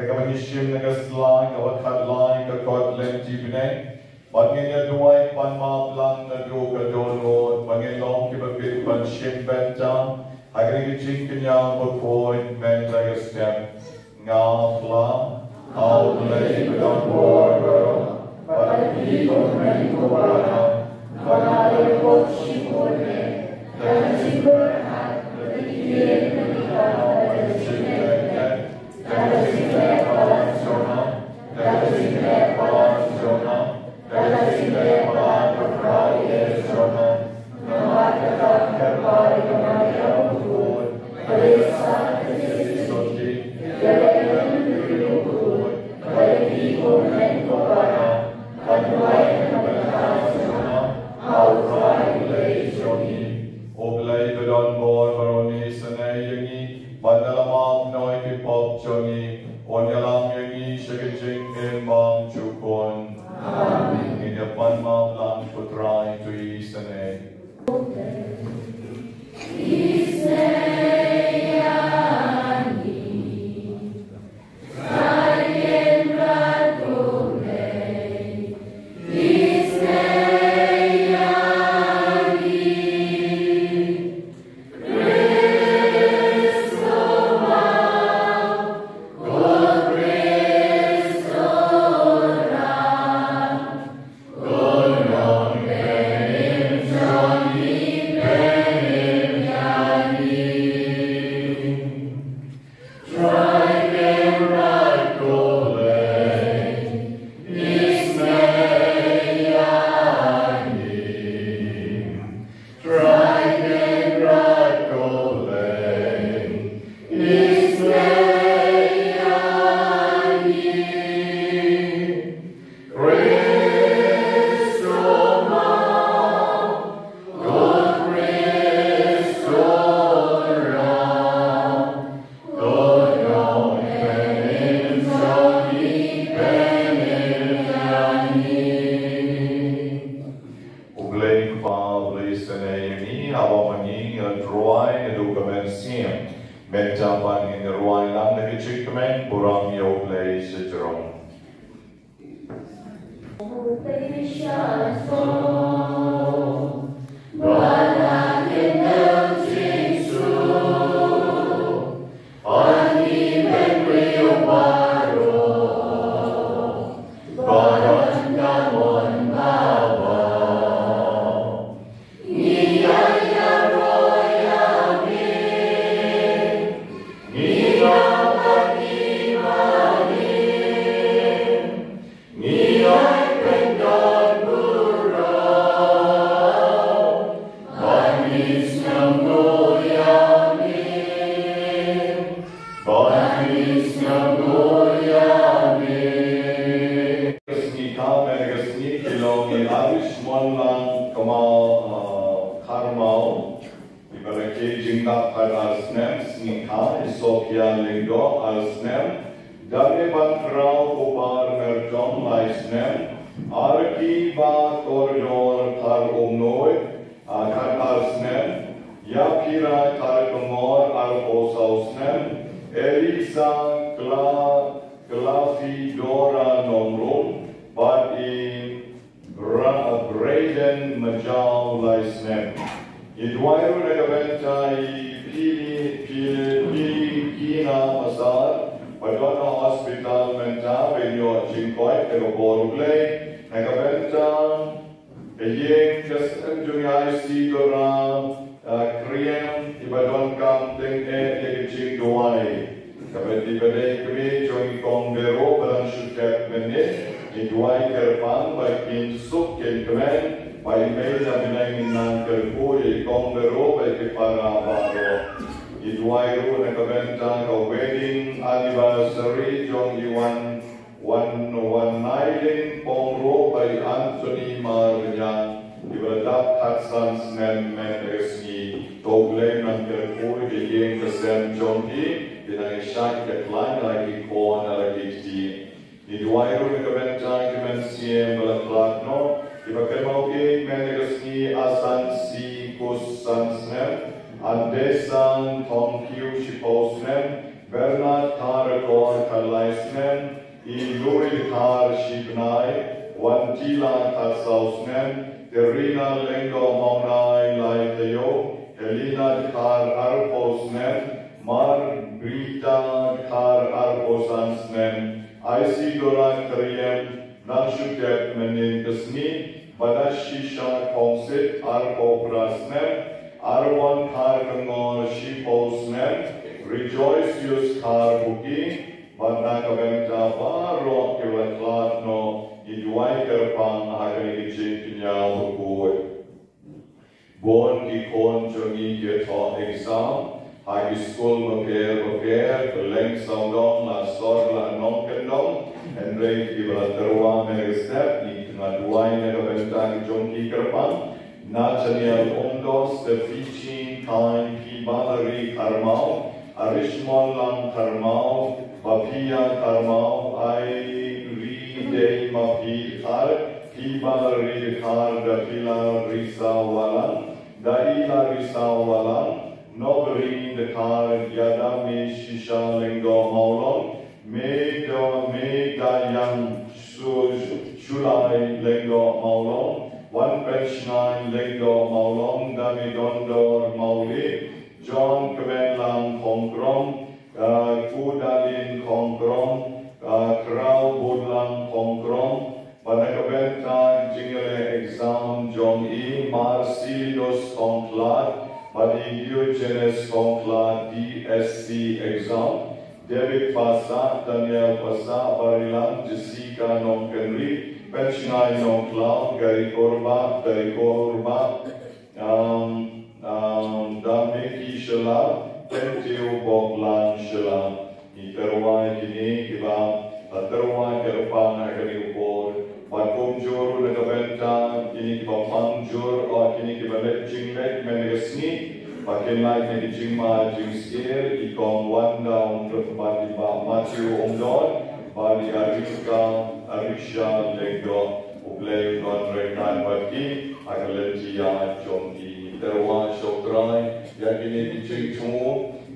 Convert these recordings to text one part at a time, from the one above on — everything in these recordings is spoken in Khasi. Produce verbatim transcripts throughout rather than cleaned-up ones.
Kaba ngi shim na ka sla kaba khatlai ka kot lynti bneng, ba ngin ïa duwai ban map lang naduh ka dohnud, ba ngin long kiba bit ban shim bynta ha kane ka jingkñia bakhuid mynta ka step. Nga phla, A U Blei ba don bor baroh, ba la plie ïa u hynmen u para, ba nga la ïoh shibun ne, da ka jingpyrkhat, da ka jingïeit, da ka jingïeit. U Blei ba don bor baroh un isynei ïa ngi, bad na la map noh ïa ki pop jong ngi, un ïalam ïa ngi sha ka jingim bymjukut. Amen. Ngin ïa pan map lang, ko Trai to isynei. U Blei Kpa, U Blei isynei ïa ngi, haba ma ngi nga duwai naduh ka mynsiem. Mynta pat ngin ïa duwai lang da ka jingkmen burom ïa U Blei shajrong. Ka sngi kha, mynta ka sngi ki long i Irish Monlang Kma, ah, Kharmau. Iba la kiew jingdap khatar snem, sngi kha, i Sophia Lyngdoh ar snem. Dame Bankraw Kupar Myrtom lai snem. Arki Ba Kordor Thar Umnoi, ah, khatar snem. Yaphira Kharkongor arphew saw snem. Elisa Kla Klafi Dora Nongrum, bad i Bra-, Braden Majaw lai snem. I duwai ruh na ka bynta i Pili, Pili, Pili Kina Masar, ba don ha hospital mynta, ba ïoh jingkoit da ka bor U Blei, na ka bynta ka ïing ka sem jong i Isidora, ah, Kriem, iba donkam tyngeh ïa ka jingduwai. Kaba dei ba dei kmie jong i Kong Bero ba dang shu tep mynnin, i duwai kyrpang ba kin suk kin kmen, ba i mei na bneng in nang kyrkhu ïa i Kong Bero bad ki para baroh. I duwai ruh na ka bynta ka wedding anniversary jong i Wan Wan, Wan Nailing Pongro bad i Anthony Marbaniang, iba la dap khatsan snem mynta ka sngi. To U Blei un nang kyrkhu ïa ka ïing ka sem jong ki, ki nang ïa shait ka khlaiñ ha la ki khun ha la ki kti. I duwai ruh na ka bynta ki mynsiem ba la khlad noh, iba kynmaw ïeit mynta ka sngi, Asan Sikus san snem, Andesang Thongkiew shiphew snem, Bernard Kharakor khatlai snem, snem, i Louis Dkhar shi bnai, Wantila khatsaw snem, Terina Lyngdoh Mawnai lai taïew, Helena Dkhar arphew snem, Margarita Dkhar arphew san snem, Isidora Kyriem, Nangshukep mynnin ka sngi, Badashisha Khongsit arphew phra snem, Arwan Kharkongor shiphew snem, Rejoicious Kharbuki, bad na ka bynta baroh kiba la khlad noh, ngi duwai kyrpang ha kane ka jingkñia bakhuid. Bun ki khun jong ngi ki thoh exam ha ki skul bapher bapher, kylleng sawdong la sor la nongkyndong. Hynrei kiba la tyrwa mynne ka step, ngi kñia duwai na ka bynta ki jong ki kyrpang. Nathaniel Umdos, Stephichi Khain, P. Valerie Kharmau, Arishmon Lang Kharmau, Bapia Kharmau, Ai Ri Dei Mapi Khar, P. Valerie Khar, Dapila Risa Walang, Daila Risa Walang, Nobri Dkhar, Yadame Shisha Lyngdoh Mawlong, Medo Medayang Su Shulai Lyngdoh Mawlong, Wan Penshngaiñ Lyngdoh Mawlong, Dame Dondor Mawlih, John Kmenlang Khongkrong, uh, Kudalin Khongkrong, uh, Kraw Budlang Khongkrong, bad na ka bynta jingleh exam jong i Marcellus Khongkhlad, bad i Diogenes Khongkhlad D S C exam, David Passah, Daniel Passah, Barilang, Jessica Nongkynrih, Penshngaiñ Nongkhlaw, Gary Korbah, Gary Korbah, um, um, Dameki Shylla, Pentiu Boklang Shylla. Ngi tyrwa ïa kine kiba la tyrwa kyrpang ha kane ka por. Bad kumjuh ruh na ka bynta kine kiba pang jur, o kine kiba leit jingleit mynne ka sngi, ba kin lait na ka jingma jingsier, i Kong Wanda Umdon, bad i Bah Matthew Umdon, bad i Arika, Arika Lyngdoh. U Blei un don ryngkat bad ki ha ka lynti ïaid jong ki. Tyrwa sha U Trai ïa kine ki jingthmu.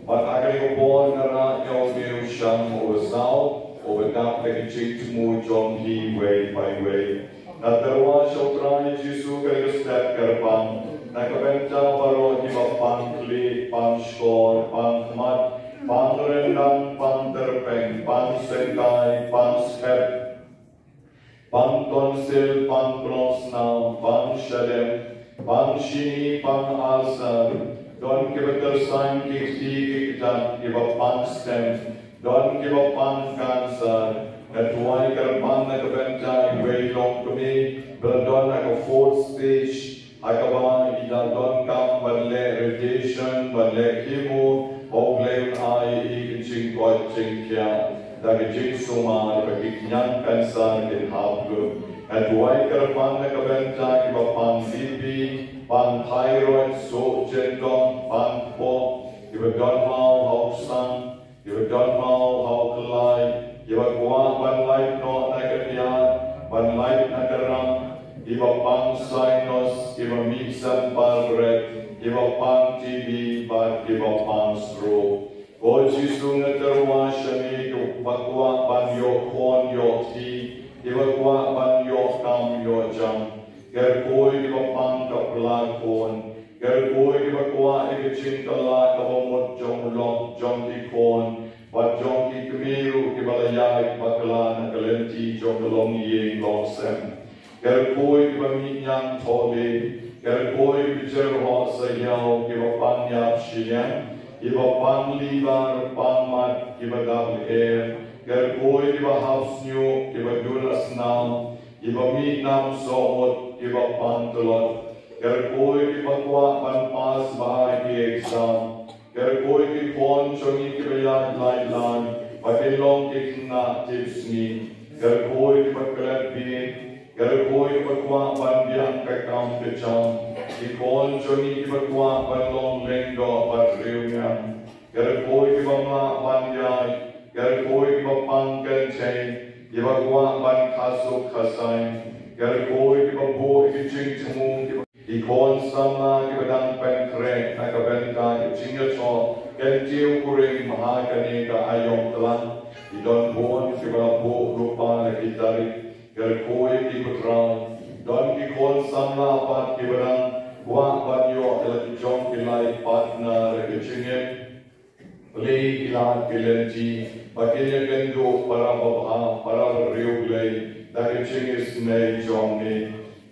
Bad ha kane ka por nga rah ïa u Mynsiem uba saw, uba dap da ki jingthmu jong ki wei pa wei. Nga tyrwa sha U Trai Jisu ha kane ka step kyrpang na ka bynta baroh kiba pang khlieh, pang shkor, pang khmat, pang ryndang, pang tyrpeng, pang syngkai, pang sep, pang tonsil, pang pynlong snam, pang shadem, pang shini, pang ulcer, don kiba tyrsaiñ ki kti ki kjat, kiba pang stent, don kiba pang cancer. Nga duwai kyrpang na ka bynta iwei i longkmie ba la don ha ka fourth stage, ha kaba i la donkam ban leh radiation, ban leh chemo, ba U Blei un ai ïa i ka jingkoit jingkhiah da ka jingsumar ba ki khñiang cancer kin hap lut. Nga duwai kyrpang na ka bynta kiba pang B P, pang thyroid, suh jyndong, pang kpoh, kiba don maw ha u ksain, kiba don maw ha u khlaiñ, kiba kwah ban lait noh na ka diat, ban lait na ka rang, kiba pang sinus, kiba mih sempal bret, kiba pang T B, bad kiba pang stroke. Ko Jisu, nga tyrwa sha ngi kiba kwah ban ïoh khun ïoh kti, kiba kwah ban ïoh kam ïoh jam. Kyrkhu ïa kiba pang ka pla khun. Kyrkhu ïa kiba kwah ïa ka jingkylla kaba mut jong u lok jong ki khun bad jong ki kmie ruh kiba la ïaid bakla na ka lynti jong ka longïing longsem. Kyrkhu ïa kiba mih ñiang thoh leh. Kyrkhu ïa kiba jyrhoh sahiaw, kiba pang ïap shiliang, kiba pang liver, pang mat, kiba dap lyer. Kyrkhu ïa kiba hap shñiuh, kiba duna snam, kiba mih nam sohmut, kiba pang tlot. Kyrkhu ïa kiba kwah ban pass bha ha ki exam. Kyrkhu ïa ki khun jong ngi kiba ïaid lait lait ba kin long ki khynnah tipsngi. Kyrkhu ïa kiba klet bieit. Kyrkhu ïa kiba kwah ban biang ka kam ka jam. Ki khun jong ngi kiba kwah ban long lyngdoh bad riewniam. Kyrkhu ïa kiba mlah ban ïaid. Kyrkhu ïa kiba pang kynthei, kiba kwah ban kha suk kha saiñ. Kyrkhu ïa kiba buh ïa ki jingthmu, kiba, ki khun samla kiba dang pynkhreh na ka bynta ka jingïathoh kyntiew kurim ha kane ka aïom tlang. Ki don bun kiba la buh lypa na ki tarik, kyrkhu ïa ki, ko Trai. Don ki khun samla pat kiba dang kwah ban ïoh ïa la ki jong ki life partner ha ka jingim. Plie ki lad ki lynti ba kin ïakynduh para babha, para briew Blei, da ka jingisynei jong me.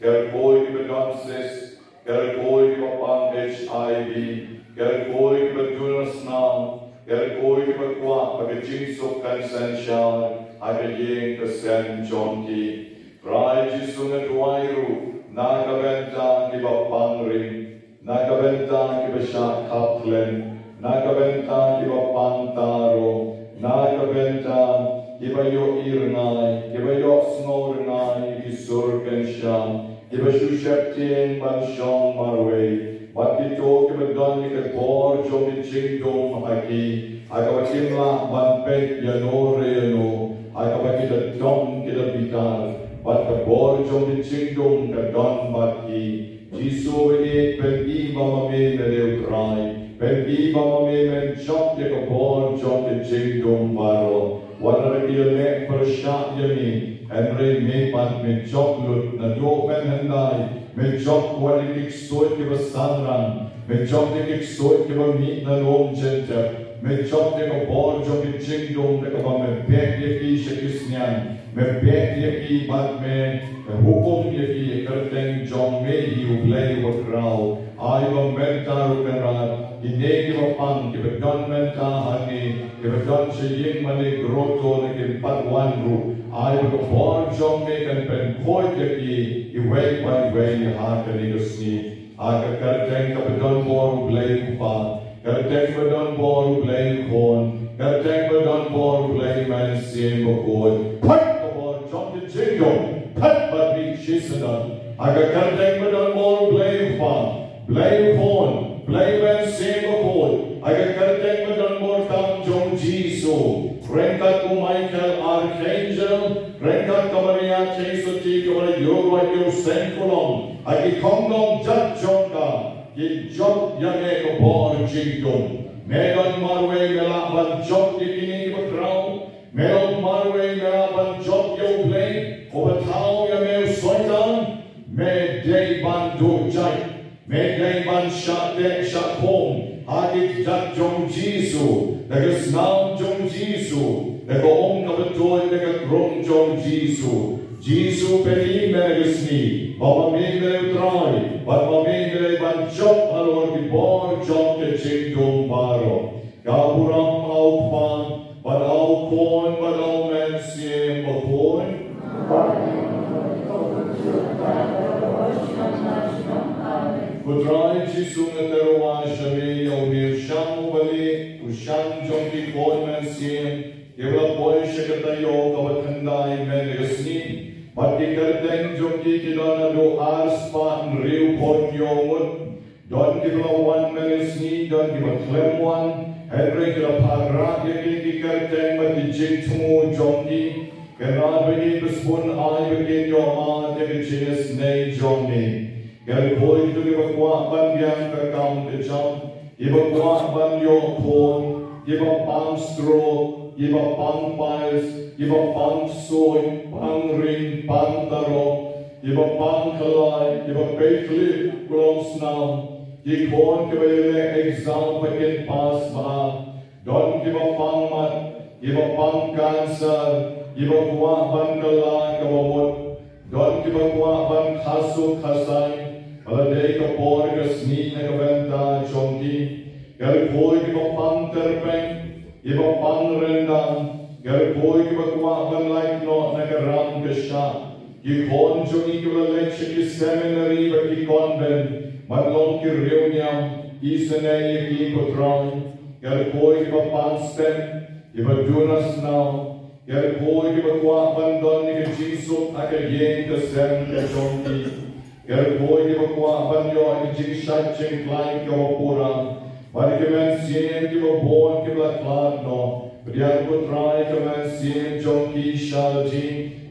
Kyrkhu ïa kiba don cyst, kyrkhu ïa kiba pang H I V, kyrkhu ïa kiba duna snam, kyrkhu ïa kiba kwah ba ka jingsuk kan synshar ha ka ïing ka sem jong ki. Trai Jisu, nga duwai ruh na ka bynta kiba pang ring, na ka bynta kiba shah khap khlem, na ka bynta kiba pang taro, na ka bynta kiba ïohi rngai, kiba ïohsngew rngai ïa ki sur kynsha, kiba shu sheptieng ban shong marwei, bad kito kiba don ïa ka bor jong ka jingdum ha ki, ha kaba kim lah ban peit ïano re ïano, ha kaba ki da dom ki da bitar, bad ka bor jong ka jingdum ka don bad ki. Jisu ba ïeit, pyni ba ma me me dei U Trai, pyni ba ma me men jop ïa ka bor jong ka jingdum baroh. Wat la ki ïaleh pyrshah ïa me, hynrei me pat me jop lut. Naduh mynhyndai me jop wat ïa ki ksuid kiba sangrang, me jop ïa ki ksuid kiba mih na lum jynjar, me jop ïa ka bor jong ka jingdum da kaba me beh ïa ki sha ki sniang, me beh ïa ki bad me hukum ïa ki ha ka kyrteng jong me hi U Blei uba khraw. Ai ba mynta ruh Kynrad, kine kiba pang, kiba don mynta hangne, kiba don sha ïing mane grotto ne kim pat wan ruh, ai ba ka bor jong me kan pynkhuid ïa ki iwei pa iwei ha kane ka sngi. Ha ka kyrteng kaba don bor U Blei U Kpa, kyrteng ba don bor U Blei U Khun, kyrteng ba don bor U Blei Mynsiem Bakhuid. Phet ka bor jong ka jingdum, phet bad mih shisyndon. Ha ka kyrteng ba don bor U Blei U Kpa, Blei U Khun, Blei Mynsiem Bakhuid, ha ka kyrteng ba don bor tam jong U Jisu, ryngkat u Michael Archangel, ryngkat ka Maria Theisotti kaba la ïuhroit ïa u seng kulom, ha ki khongdong jat jong ka, kin jop ïa me ka bor jingdum. Me don marwei, me lah ban jop ïa kine kiba khraw. Me don marwei, me lah ban jop ïa U Blei, uba thaw ïa me u Soitan. Me dei ban duh jait. Me dei ban shah teh shah khum ha ki kjat jong U Jisu, da ka snam jong U Jisu, da ka um kaba tuid, da ka krung jong U Jisu. Jisu, pyni me ha ka sngi ba ma me me dei U Trai, bad ma me me dei ban jop halor ki bor jong ka jingdum baroh. Ka burom ha U Kpa, bad ha U Khun, bad ha U Mynsiem Bakhuid. Ko Trai Jisu, nga tyrwa sha me ïa une u shang uba lieh, u shang jong ki khun mynsiem kiba la poi sha ka taïew kaba khyndai mynne ka sngi. Bad ki kyrteng jong ki ki don haduh ar spah hynriewphew hynñiew ngut. Don kiba la wan mynne ka sngi, don kiba khlem wan, hynrei ki la phah rah ïa kine ki kyrteng bad ki jingthmu jong ki. Kynrad ba ïeit ba sbun, ai ba kin ïohmad ïa ka jingisynei jong me. Kyrkhu ïa kito kiba kwah ban biang ka kam ka jam, kiba kwah ban ïoh khun, kiba pang stroke, kiba pang piles, kiba pang ksuid, pang ring, pang tarok, kiba pang khlai, kiba peit khlip, klong snam, ki khun kiba ïaleh exam ba kin pass bha. Don kiba pang mat, kiba pang cancer, kiba kwah ban kylla kaba mut. Don kiba kwah ban kha suk kha saiñ, ba la dei ka por ka sngi na ka bynta jong ki. Kyrkhu ïa kiba pang tyrpeng, kiba pang ryndang, kyrkhu ïa kiba kwah ban lait noh na ka ram ka shah. Ki khun jong ngi kiba la leit sha ki seminary bad ki convent, ban long ki riewniam, isynei ïa ki, ko Trai. Kyrkhu ïa kiba pang step, kiba duna snam, kyrkhu ïa kiba kwah ban don ïa ka jingsuk ha ka ïing ka sem ka jong ki. Kyrkhu ïa kiba kwah ban ïoh ïa ka jingshait jingkhlaiñ kaba pura. Bad ïa ki mynsiem kiba bun kiba la khlad noh. Pdiang, ko Trai, ïa ki mynsiem jong ki sha lade.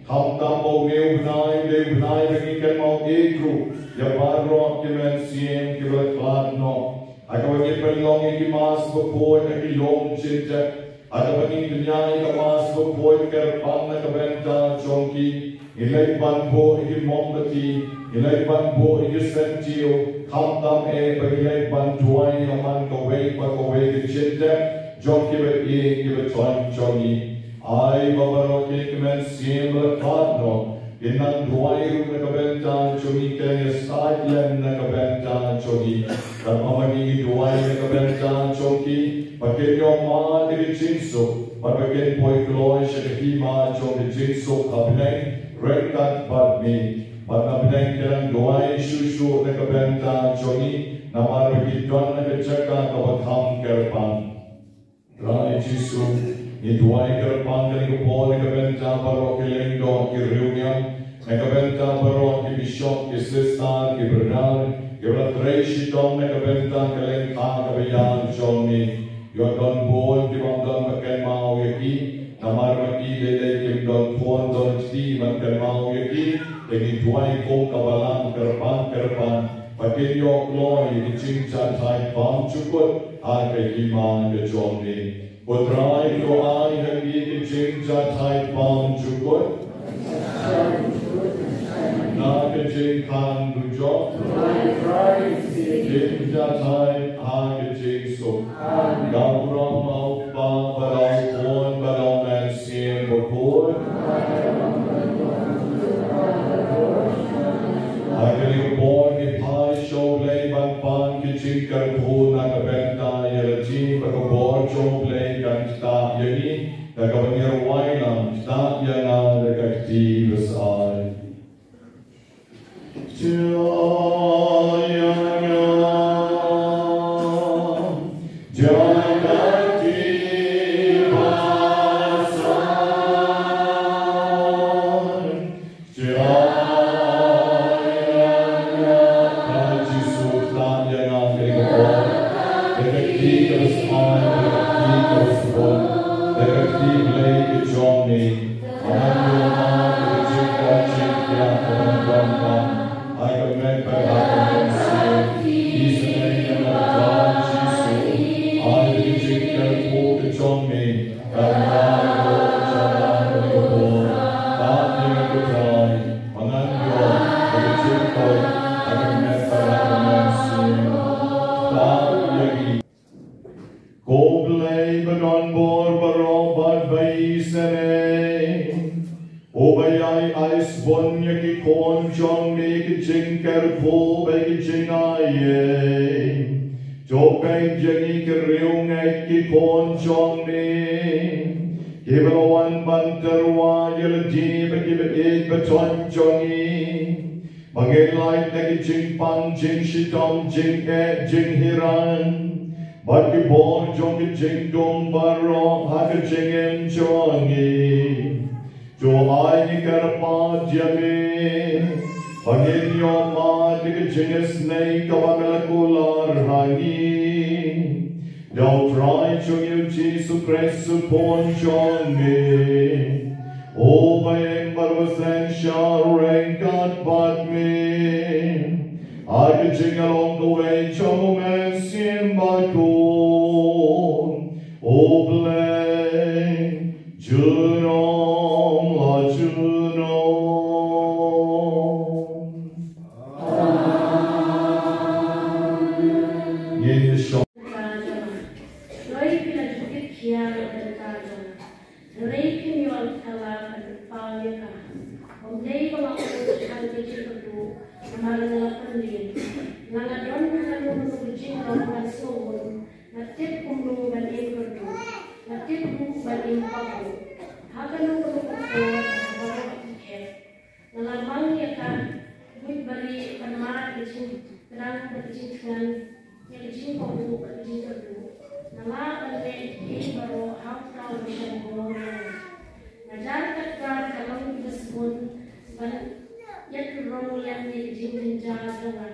Khamtam ba une u bnai u dei u bnai ba ngin kynmaw ïeit ruh ïa baroh ki mynsiem kiba la khlad noh. Ha kaba ngin pynlong ïa ki Mass bakhuid ha ki lum jingtep. Ha kaba ngi pynïaid ïa ka Mass bakhuid kyrpang na ka bynta jong ki, ngi leit ban buh ïa ki mombati, ngi leit ban buh ïa ki syntiew, khamtam eh ba ngi leit ban duwai ïa man kawei pa kawei ka jingtep jong kiba ïeit kiba don jong ngi. Ai ba baroh ki kmen siem ba la khad noh, kin nang duwai ruh na ka bynta jong ngi, kin ïasaid lem na ka bynta jong ngi. Katba ma ngi ngi duwai na ka bynta jong ki, ba kin ïoh mad ïa ka jingsuk, bad ba kin poi kloi sha ka hima jong ka jingsuk ha bneng ryngkat bad me. Bad na bneng kin nang duwai shuh shuh na ka bynta jong ngi, namar ba ki don ha ka jaka kaba kham kyrpang. Trai Jisu, ngi duwai kyrpang kane ka por na ka bynta baroh ki lyngdoh ki riewniam, na ka bynta baroh ki bishop, ki sister, ki brother, kiba la trei shitom na ka bynta ka lyngkha kaba ïar jong me. Ïoh don bun ki bym don ba kynmaw ïa ki, namar ba ki lei lei kim don khun don kti ban kynmaw ïa ki, te ngi duwai kum ka balang kyrpang kyrpang, ba kin ïoh kloi ïa ka jingjahthait bymjukut ha ka hima ka jong me. Ko Trai, to ai ha ngi ka jingjahthait bymjukut na ka jingkhang dujok, jingjahthait ha ka jingsuk. Ka burom ha U Kpa bad ha U Khun bad ha U Mynsiem Bakhuid. Ha kane ka por ngi phai sha U Blei ban pan ka jingkyrkhu na ka bynta ïa lade, ba ka bor jong U Blei kan ktah ïa ngi, da kaba ngi rwai lang, ktah ïa nga da ka kti basai. Ktah ïa nga da ka kti basai. Ktah ïa nga, Jisu, ktah ïa nga ha kane ka por. Da ka kti kaba symbai, da ka kti kaba sbun, da ka kti Blei ka jong me. Ba ngan ïoh mad ïa ka jingkhuid jingkhiah kaba donkam ha ka met bad ha ka mynsiem. Isynei ïa nga, Jisu, ai ba ka jingkyrkhu ka jong me kan rai ruh sha nga ha kane ka por. Ktah ïa nga, ko Trai, ba ngan ïoh ïa ka jingkhuid ha ka met bad ha ka mynsiem. Ktah ïa ngi. Ko Blei ba don bor baroh bad ba isynei, uba ïai ai sbun ïa ki khun jong me ka jingkyrkhu bad ka jingai ei, to peit ïa ngi ki riewngeit ki khun jong me, kiba la wan ban tyrwa ïa lade bad kiba ïeit ba don jong ngi, ba ngin lait na ka jingpang jingshitom jingeh jinghiar bad ki bor jong ka jingdum baroh ha ka jingim jong ngi. To ai ngi kyrpad ïa me ba ngin ïoh mad ïa ka jingisynei kaba me la kular ha ngi da U Trai jong ngi U Jisu Khrist U Khun jong me, uba im bad uba synshar ryngkat bad me ha ka jinglong kawei jong U Mynsiem Bakhuid, U Blei junom la junom. Ngin shong. Loi phi la ju kit khia ïa ka bynta jong nga. Hynrei phim ïoh la thala ban pynpaw ïa ka. Ym dei ba nga kut ha ka jingkyrduh, namar nga la pynlong. Nga la don ha kano kano ka jinglong ban sngewbun, nga tip kumno ban im kyrduh, nga tip ruh ban im pahuh. Ha kano kano ka por, ha baroh ki khep. Nga la mang ïa ka buit barieh ban mad ka jingpynang bad ka jingthngan, ïa ka jingpahuh bad ka jingkyrduh. Nga lah ban leh ïa kiei baroh ha u Trai uba shong bor ïa nga. Nga jar katta ka long kaba sbun ban ïatrong lem ïa ka jingjynjar jong nga.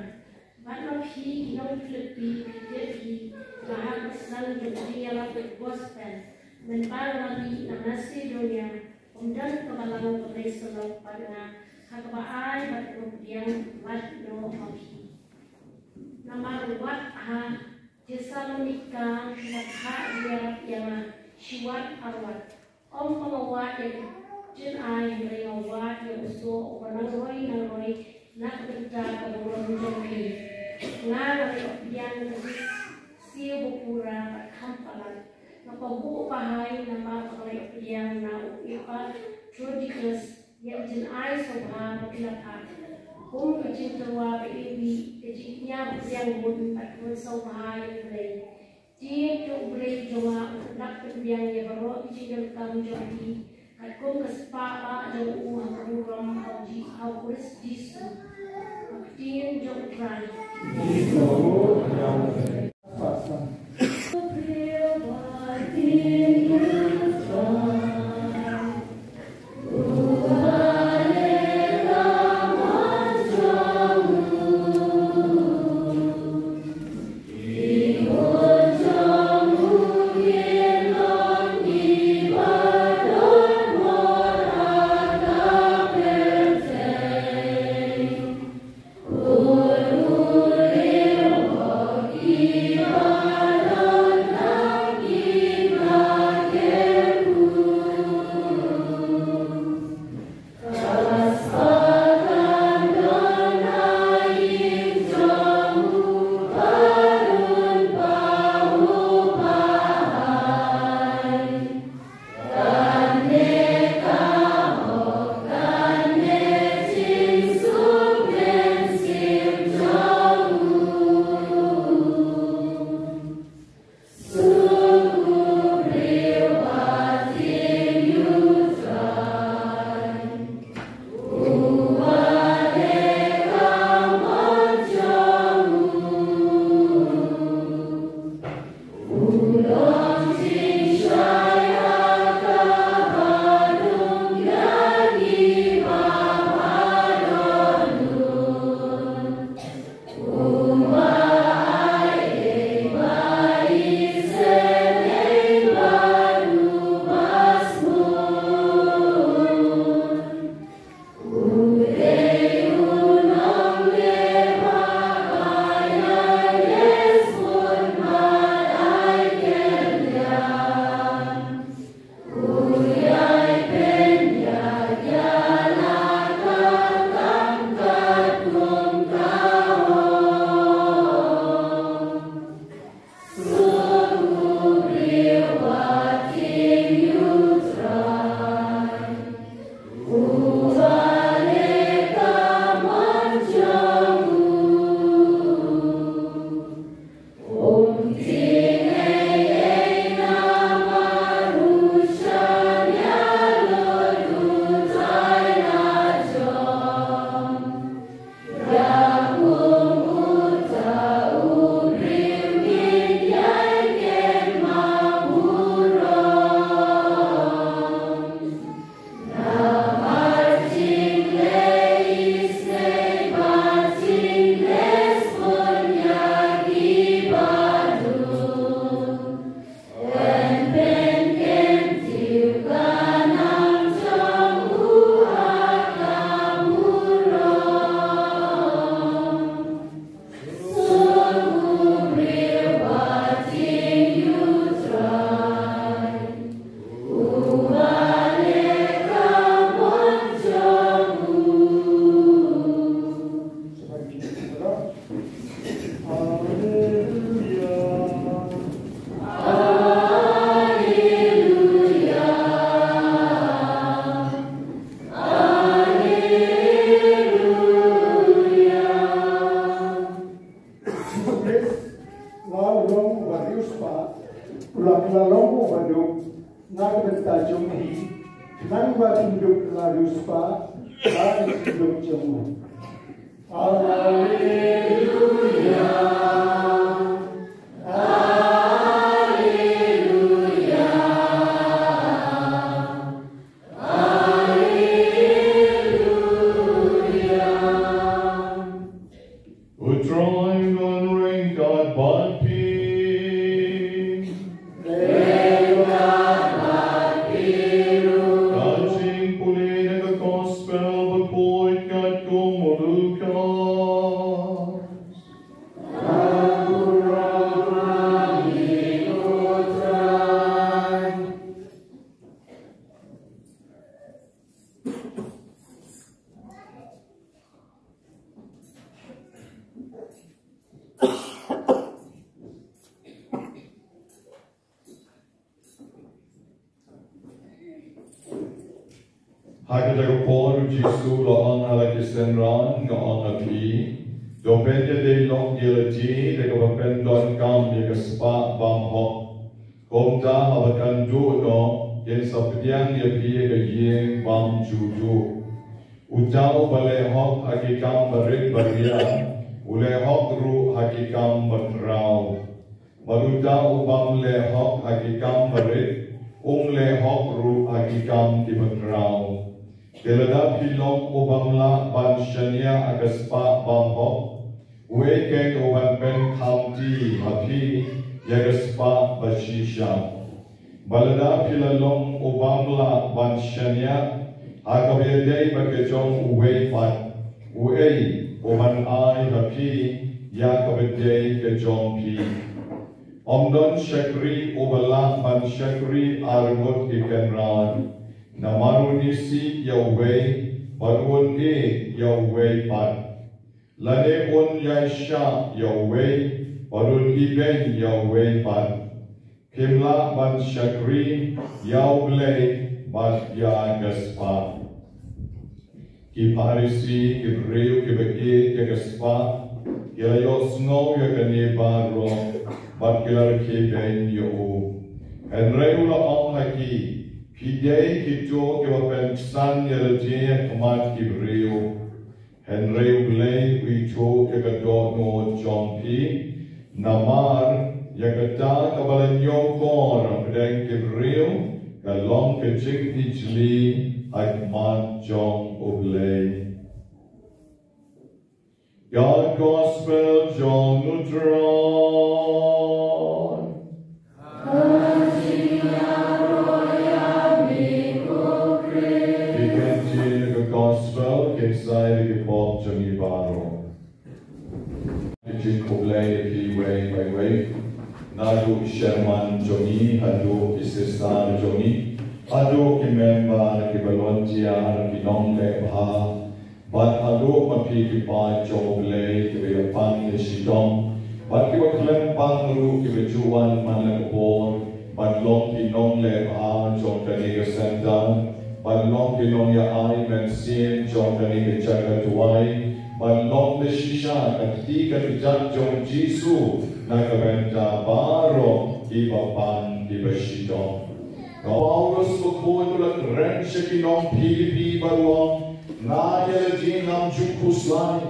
Bad ma phi ki nong Philippi, phi tip hi ba ha ka shnong jong ka jingïalap ka gospel, mynba nga la mih na Masedonia, ym don ka balang ba pynlong syllok bad nga ha kaba ai bad kaba pdiang wat noh ma phi. Namar wat ha Thessalonika ki la phah jingïarap ïa nga, shiwat arwat. Ym ba nga wad ïa ka jynai, hynrei nga wad ïa u soh uba nang roi nang roi na ka bynta ka burom jong phi. Nga nga la ïoh pdiang ka jingsiew ba pura bad kham palat. Nga kwah buh bahai namar ba nga la ïoh pdiang na u Epaphroditus ïa ka jynai sngewbha ba phi la phah. Kum ka jingtyrwa ba iwbih, ka jingkñia ba pdiang bun bad ka bunsngewbha ïa U Blei. Te to U Blei jong nga un pyndap pynbiang ïa baroh ki jingdonkam jong phi, katkum ka spah bah jong u ha ka burom ha u Ji-, ha u Khrist Jisu. Ka ktien jong U Trai. Jisu Khrist, la u long uba riewspah, u la kylla long uba duk na ka bynta jong phi, khnang ba phin duk la riewspah ha ka jingduk jong u. Haleluya. U Trai u don ryngkat bad phi. Ka jingpule na ka Gospel bakhuid katkum u Lukas. Ha kata ka por u Jisu u la ong ha la ki synran, nga ong ha phi, to pynïadei lok ïa lade da kaba pyndonkam ïa ka spah bymhok. Kumta haba kan duh noh, kin sa pdiang ïa phi ïa ka ïing bymjuh duh. Uta uba leh hok ha ki kam barit baria, u leh hok ruh ha ki kam bakhraw. Bad uta u bym leh hok ha ki kam barit, um leh hok ruh ha ki kam kiba khraw. Te lada phi long u bym lah ban shaniah ha ka spah bymhok, uei keiñ u ban pynkhamti ha phi ïa ka spah bashisha? Bad lada phi la long u bym lah ban shaniah ha kaba ïadei bad ka jong uwei pat, uei u ban ai ha phi ïa kaba dei ka jong phi? Ym don shakri uba lah ban shakri ar ngut ki kynrad, namar un isih ïa uwei bad un ïeit ïa uwei pat, lane un ïaishah ïa uwei bad un ibeiñ ïa uwei pat. Kim lah ban shakri ïa U Blei bad ïa ka spah. Ki Pharisi, ki briew kiba ïeit ïa ka spah, ki la ïohsngew ïa kane baroh bad ki la rkhie beiñ ïa u. Hynrei u la ong ha ki, phi dei kito kiba pynksan ïa lade ha khmat ki briew, hynrei U Blei u ithuh ïa ka dohnud jong phi. Namar ïa kata kaba la ñiewkor hapdeng ki briew ka long ka jingijli ha khmat jong U Blei. Ka Gospel jong U Trai. Ki kyntien ka Gospel kin sa ai ïa ki pop jong ngi baroh. Ka jingkhublei ïa phi uwei pa uwei, naduh ki sherman jong ngi haduh ki sister jong ngi, haduh ki member, ki volunteer, ki nongleh bha, bad haduh ma phi ki paid jong U Blei kiba ïapang ïashitom bad kiba khlem pang ruh kiba ju wan man la ka por ban long ki nongleh bha jong kane ka centre, ban long ki nongïaid mynsiem jong kane ka jaka duwai, ban long da shisha ka kti ka kjat jong U Jisu na ka bynta baroh kiba pang kiba shitom. Ka Paulus bakhuid u la kren sha ki nong Philippi bad u ong, nga ïa lade ngam ju khuslai.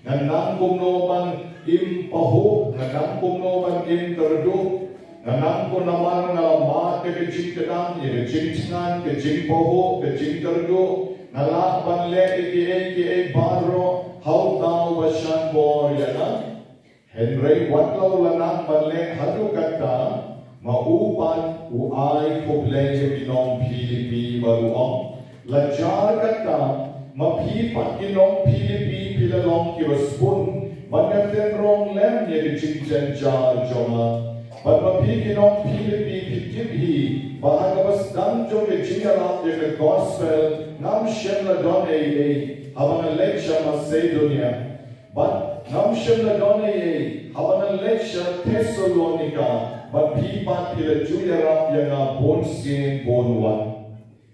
Nga nang kumno ban im pahuh, nga nang kumno ban im kyrduh. Nga nang kumno namar nga la mad ïa ka jingkdang, ïa ka jingthngan, ka jingpahuh, ka jingkyrduh. Nga lah ban leh ïa kiei kiei baroh ha uta uba shan bor ïa nga. Hynrei wat la u la nang ban leh haduh katta, ma u pat u ai khublei ïa ki nong Philippi bad u ong, la jar katta, ma phi pat ki nong Philippi phi la long kiba sbun ban ïatynrong lem ïa ka jingjynjar jong nga. Bad ma phi ki nong Philippi phi tip hi ba ha kaba sdang jong ka jingïarap ïa ka gospel ngam shym la don ei ei haba nga leit sha Macedonia. Bad ngam shym la don ei ei haba nga leit sha Thessalonika, bad phi pat phi la ju ïarap ïa nga bun sien bun wat.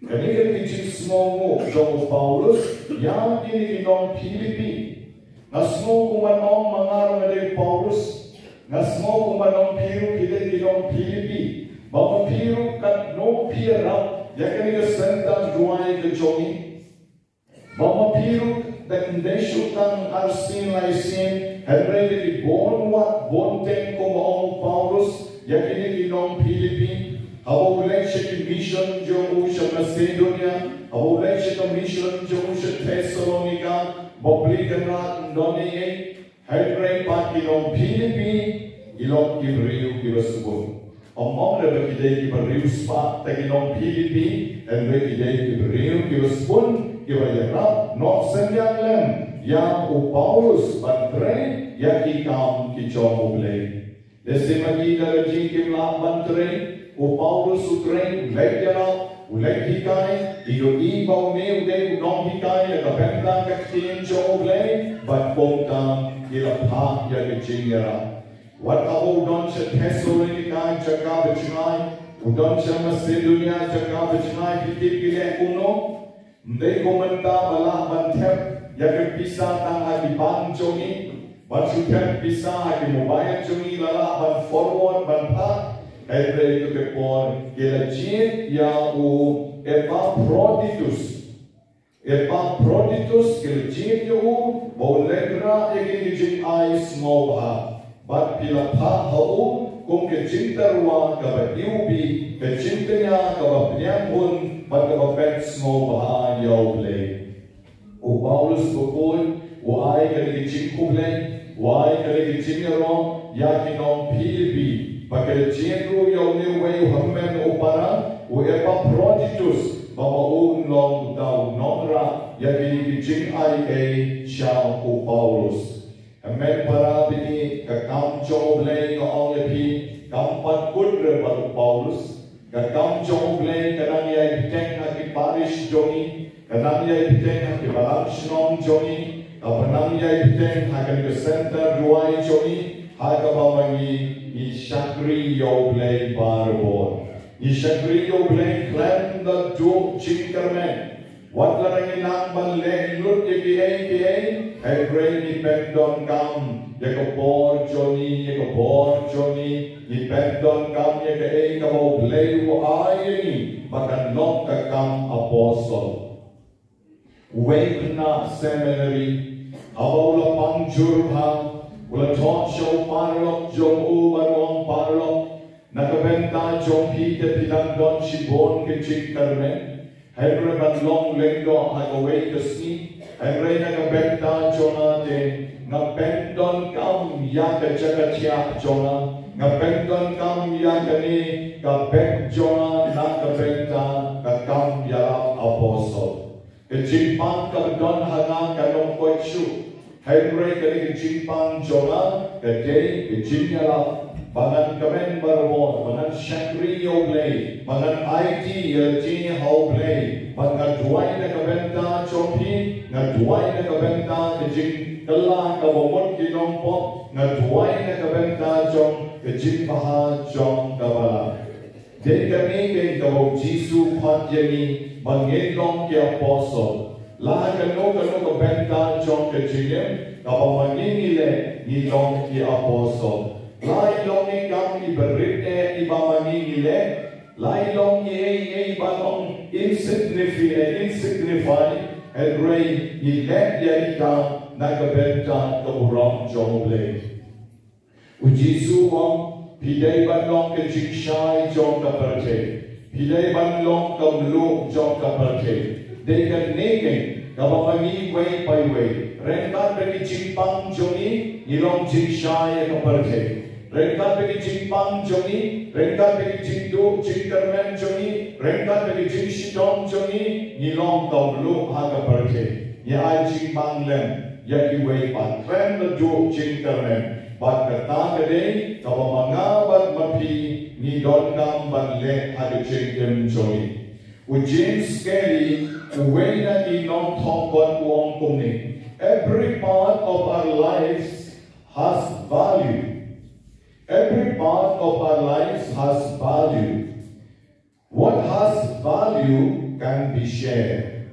Kane ka dei ka jingsngewnguh jong u Paulus ïa kine ki nong Philippi. Nga sngew kumba ong ma nga ruh nga dei u Paulus. Nga sngew kumba ong phi ruh phi dei ki nong Philippi. Ba ma phi ruh katno phi ïarap ïa kane ka sentang duwai ka jong ngi. Ba ma phi ruh da kynthei shu tang arsien laisien, hynrei da ki bun wat bun teng kumba ong u Paulus ïa kine ki nong Philippi, haba u leit sha ki mission jong u sha Macedonia, haba u leit sha ka mission jong u sha Thessalonika, ba plie kynrad ym don ei ei. Hynrei pat ki nong Philippi ki long ki briew kiba sbun. Ym ong re ba ki dei kiba riewspah te ki nong Philippi, hynrei ki dei ki briew kiba sbun, kiba ïarap noh synñiang lem ïa u Paulus ban trei ïa ki kam ki jong U Blei. Lehse ma ki da lade kim lah ban trei, u Paulus u trei, u leit ïarap, u leit hikai, ki ïohi ba une u dei u nonghikai na ka bynta ka ktien jong U Blei, bad kumta ki la phah ïa ka jingïarap. Wat haba u don sha Thessalonika jaka ba jngai, u don sha Macedonia jaka ba jngai, phi tip ki leh kumno? Ym dei kum mynta ba lah ban thep ïa ki pisa tang ha ki bank jong ngi, ban shu thep pisa ha ki mobile jong ngi la lah ban forward ban phah. Hynrei to ki por ki la jied ïa u Epaphroditus. Epaphroditus ki la jied ïa u ba un leh ïa kine ki jingai sngewbha. Bad phi la phah ha u kum ka jingtyrwa kaba iwbih, ka jingtyrwa kaba pdiang hun bad kaba pet sngewbha ïa U Blei. U Paulus bakhuid u ai kane ka jingkhublei, u ai kane ka jingïaroh ïa ki nong Philippi. Ba ka la jied ruh ïa une uwei u hynmen u para, u Epaphroditus, ba ma u un long uta u nongrah ïa kine ki jingai ei sha u Paulus. Hynmen para baieit, ka kam jong U Blei nga ong ïa phi kam pat kut re bad u Paulus. Ka kam jong U Blei ka nang ïai bteng ha ki parish jong ngi, ka nang ïai bteng ha ki balang shnong jong ngi, ka nang ïai bteng ha kane ka center duwai jong ngi, ha kaba ma ngi ngi shakri ïa U Blei barabor. Ngi shakri ïa U Blei khlem da duh jingkyrmen. Wat la ngi nang ban leh lut ïa kiei kiei, hynrei ngi pyndonkam ïa ka por jong ngi, ïa ka por jong ngi, ngi pyndonkam ïa kaei kaba U Blei u ai ïa ngi ba kan long ka kam apostol. Uwei u khynnah seminary, haba u la pang jur bha, u la thoh sha u paralok jong u bad u ong, paralok, na ka bynta jong phi te phi dang don shibun ki jingkyrmen. Hynrei ban long lyngdoh ha kawei ka sngi, hynrei na ka bynta jong nga te nga pyndonkam ïa ka jaka thiah jong nga, nga pyndonkam ïa kane ka beit jong nga na ka bynta ka kam ïalap apostol. Ka jingpang kaba don ha nga kan ym koit shuh. Hynrei kane ka jingpang jong nga ka dei ka jingïalap ba ngan kmen barabor, ba ngan shakri ïa U Blei, ba ngan aiti ïa lade ha U Blei, ba nga duwai na ka bynta jong phi, nga duwai na ka bynta ka jingkylla kaba mut ki nongpop, nga duwai na ka bynta jong ka jingbha jong ka balang. Dei kane keiñ kaba u Jisu u khot ïa ngi ba ngin long ki apostol. La ha kano kano ka bynta jong ka jingim kaba ma ngi ngi leh, ngi long ki apostol. La i long i kam iba rit eh iba ma ngi ngi leh, la i long iei iei iba long insignifi-, eh, insignificant, hynrei ngi leh ïa i kam na ka bynta ka burom jong U Blei. U Jisu u ong, phi dei ban long ka jingshai jong ka pyrthei. Phi dei ban long ka mluh jong ka pyrthei. Dei kane keiñ kaba ma ngi iwei pa iwei, ryngkat bad ki jingpang jong ngi, ngi long jingshai ïa ka pyrthei. Ryngkat bad ki jingpang jong ngi, ryngkat bad ki jingduh jingkyrmen jong ngi, ryngkat bad ki jingshitom jong ngi, ngi long ka mluh ha ka pyrthei. Ngi ai jingpang lem ïa kiwei pat, khlem da duh jingkyrmen. Bad kata ka dei kaba ma nga bad ma phi ngi donkam ban leh ha ka jingim jong ngi. U James Carey, uwei na ki nongthoh kot, u ong kumne: Every part of our lives has value. Every part of our lives has value. What has value can be shared.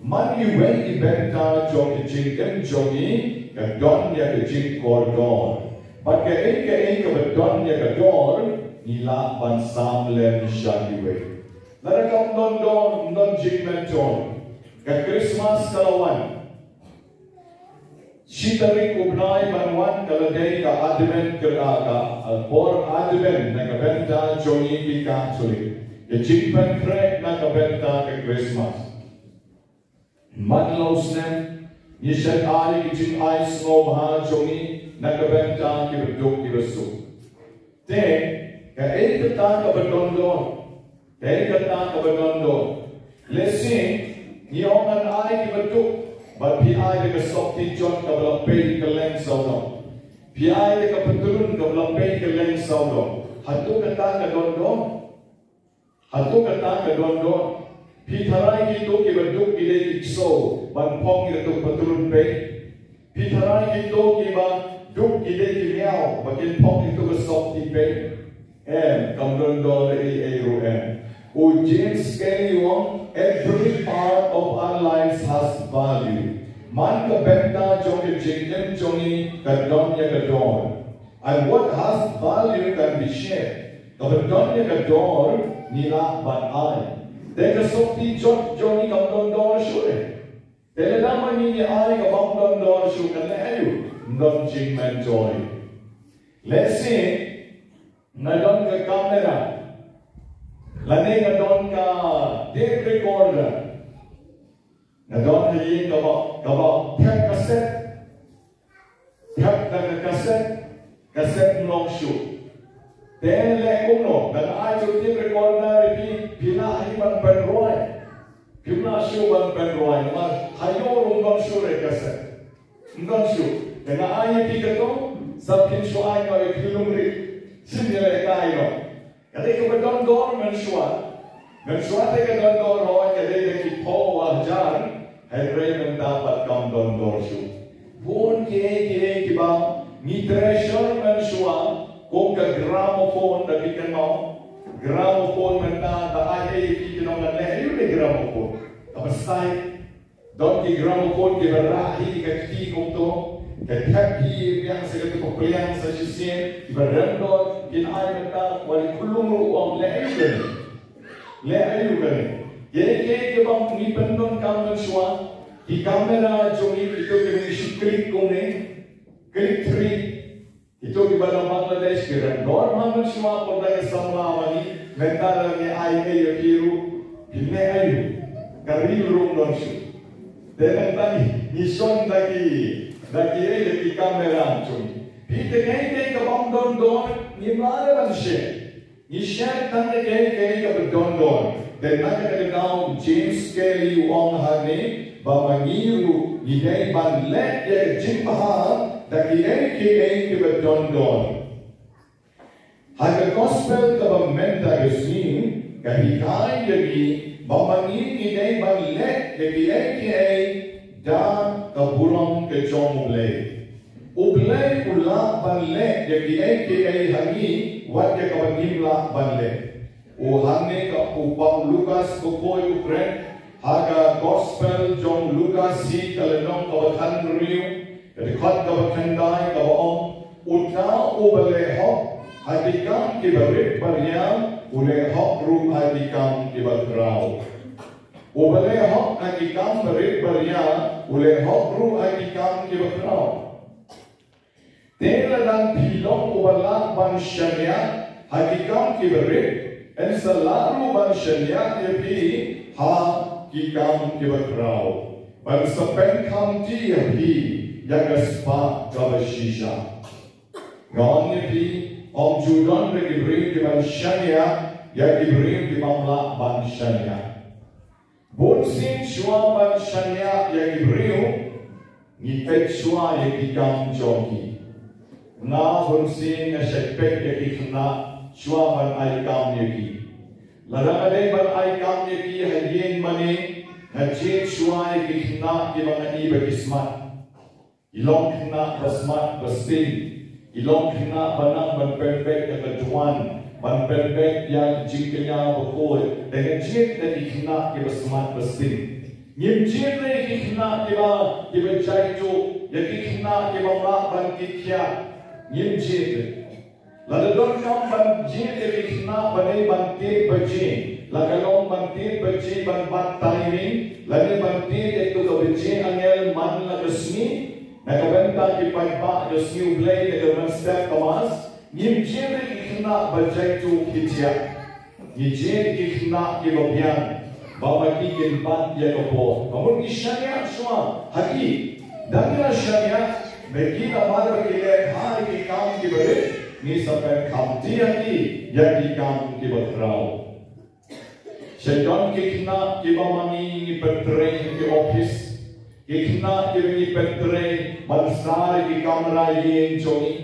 Man iwei i bynta jong ka jingim jong ngi ka don ïa ka jingkordor. Bad kaei kaei kaba don ïa ka dor ngi lah ban sam lem sha kiwei. Lada kam don dor, ym don jingmyntoi. Ka Krismas ka la wan. Shi tarik u bnai ban wan ka la dei ka Advent, ka, ka, ka por Advent na ka bynta jong ngi ki Katholik. Ka jingpynkhreh na ka bynta ka Krismas. Man la u snem ngi shait ai ki jingai sngewbha jong ngi na ka bynta kiba duk kiba suk. Te kaei kata kaba don dor? Kaei kata kaba don dor? Lehse ngi ong ngan ai kiba duk, bad phi ai da ka sopti jot kaba la pei kylleng sawdong. Phi ai da ka patlun kaba la pei kylleng sawdong. Hato kata ka don dor? Hato kata ka don dor? Phi tharai kito kiba duk ki dei ki ksew ban phong ïa kato ka patlun pei? Phi tharai kito kiba duk ki dei ki miaw ba kin phong ïa kato ka sopti pei? Em, kam don dor ei ei ruh em. U James Kelly u ong, every part of our lives has value. Man ka bynta jong ka jingim jong ngi ka don ïa ka dor. And what has value can be shared. Kaba don ïa ka dor ngi lah ban ai. Te ka sopti jot jong ngi kam don dor shuh. Te lada ma ngi ngi ai kaba ym don dor shuh kan leh aïu? Ym don jingmyntoi. Let's say nga don ka kamera, lane nga don ka tape recorder, nga don ka ïing kaba, kaba thep kaset, thep da ka kaset, kaset ym long shuh. Te leh kumno, da nga ai u tape recorder ïa phi, phi lah hi ban pynroi? Phim lah shuh ban pynroi, namar ha ïoh ruh ym don shuh re kaset. Ym don shuh. Te nga ai ïa phi kato, sa phin shu ai nga ïa phi lum rit. Shisien ïa leh kai noh. Ka dei kaba don dor mynshuwa. Mynshuwa te ka don dor hooid, ka dei da ki phew hajar. Hynrei mynta pat kam don dor shuh. Bun kiei kiei kiba ngi treasure mynshuwa, kum ka gramophone, da phi kynmaw. Gramophone mynta, da ai ei ïa phi ki nongwan leh aïu ïa ka gramophone? Kaba sait. Don ki gramophone kiba rah hi ka kti kumto, ka thep hi biang sa kata ka pliang sa shisien, kiba rem dor, kin ai mynta, wat la khunlung ruh u ong leh aïu kane. Leh aïu kane. Kiei kiei kiba ngi pyndonkam mynshuwa, ki kamera jong ngi kito kiba ngi shu click kumne, click three. Kito kiba na Bangladesh ki rem dor ma mynshuwa, por da ki samla ma ngi, mynta lada ngi ai ei ïa phi ruh, phin leh aïu? Ka reel ruh ym don shuh. Te mynta ngi, ngi shon da ki, da ki ei, da ki kamera jong ngi. Phi te kaei kaei kaba ym don dor, ngim lah ban share. Ngi share tang ïa kaei kaei kaba don dor. Te na kata ka daw James Kelly u ong hangne ba ma ngi ruh ngi dei ban leh ïa ka jingbha da kiei kiei kiba don dor. Ha ka gospel kaba mynta ka sngi ka hikai ïa ngi ba ma ngi ngi dei ban leh ïa kiei kiei da ka burom ka jong U Blei. U Blei u lah ban leh ïa kiei kiei ha ngi wat ïa kaba ngim lah ban leh. U hangne ka u Paul Lukas u poi u kren ha ka gospel jong Lukas hi ka lynnong kaba khathynriew, ka dkhot kaba khyndai kaba ong, uta uba leh hok ha ki kam kiba rit ba ria u leh hok ruh ha ki kam kiba khraw. Uba leh hok ha ki kam ba rit ba ria u leh hok ruh ha ki kam kiba khraw. Te lada phi long uba lah ban shaniah ha ki kam kiba rit, yn sa lah ruh ban shaniah ïa phi ha ki kam kiba khraw. Ban sa pynkhamti ïa phi ïa ka spah kaba shisha. Nga ong ïa phi, ym ju don re ki briew kiban shaniah ïa ki briew kibym lah ban shaniah. Bunsien shuwa ban shaniah ïa ki briew, ngi peit shuwa ïa ki kam jong ki. Nga bunsien nga shait peit ïa ki khynnah shuwa ban ai kam ïa ki. Lada nga dei ban ai kam ïa ki ha ïing mane, nga jied shuwa ïa ki khynnah kiba nga i ba ki smat. Ki long khynnah ba smat ba sting. Ki long khynnah ba nang ban pynbeit ïa ka duwan, ban pynbeit ïa ka jingkñia bakhuid. Te nga jied ïa ki khynnah kiba smat ba sting. Ngim jied ïa ki khynnah kiba, kiba jaituh, ïa ki khynnah kiba mlak ban kit khiah. Ngim jied. Lada donkam ban jied ïa ki khynnah ba dei ban tied baje, la ka long ban tied baje ban bat timing, lane ban tied ïa ka baje angel man la ka sngi, na ka bynta ki paidbah ka sngi U Blei, na ka mynstep ka mass, ngim jied ïa ki khynnah ba jaituh khyndiat. Ngi jied ïa ki khynnah kiba biang, ba ma ki kin bat ïa ka por. Ba mut ngi shaniah shuwa ha ki. Dang ngi la shaniah, ma ki namar ba ki leh bha ïa ki kam kiba rit, ngi sa pynkhamti ha ki ïa ki kam kiba khraw. Sha don ki khynnah kiba ma ngi ngi pyntrei ha ki office. Ki khynnah kiba ngi pyntrei ban sar ïa ki kamra ïing jong ngi.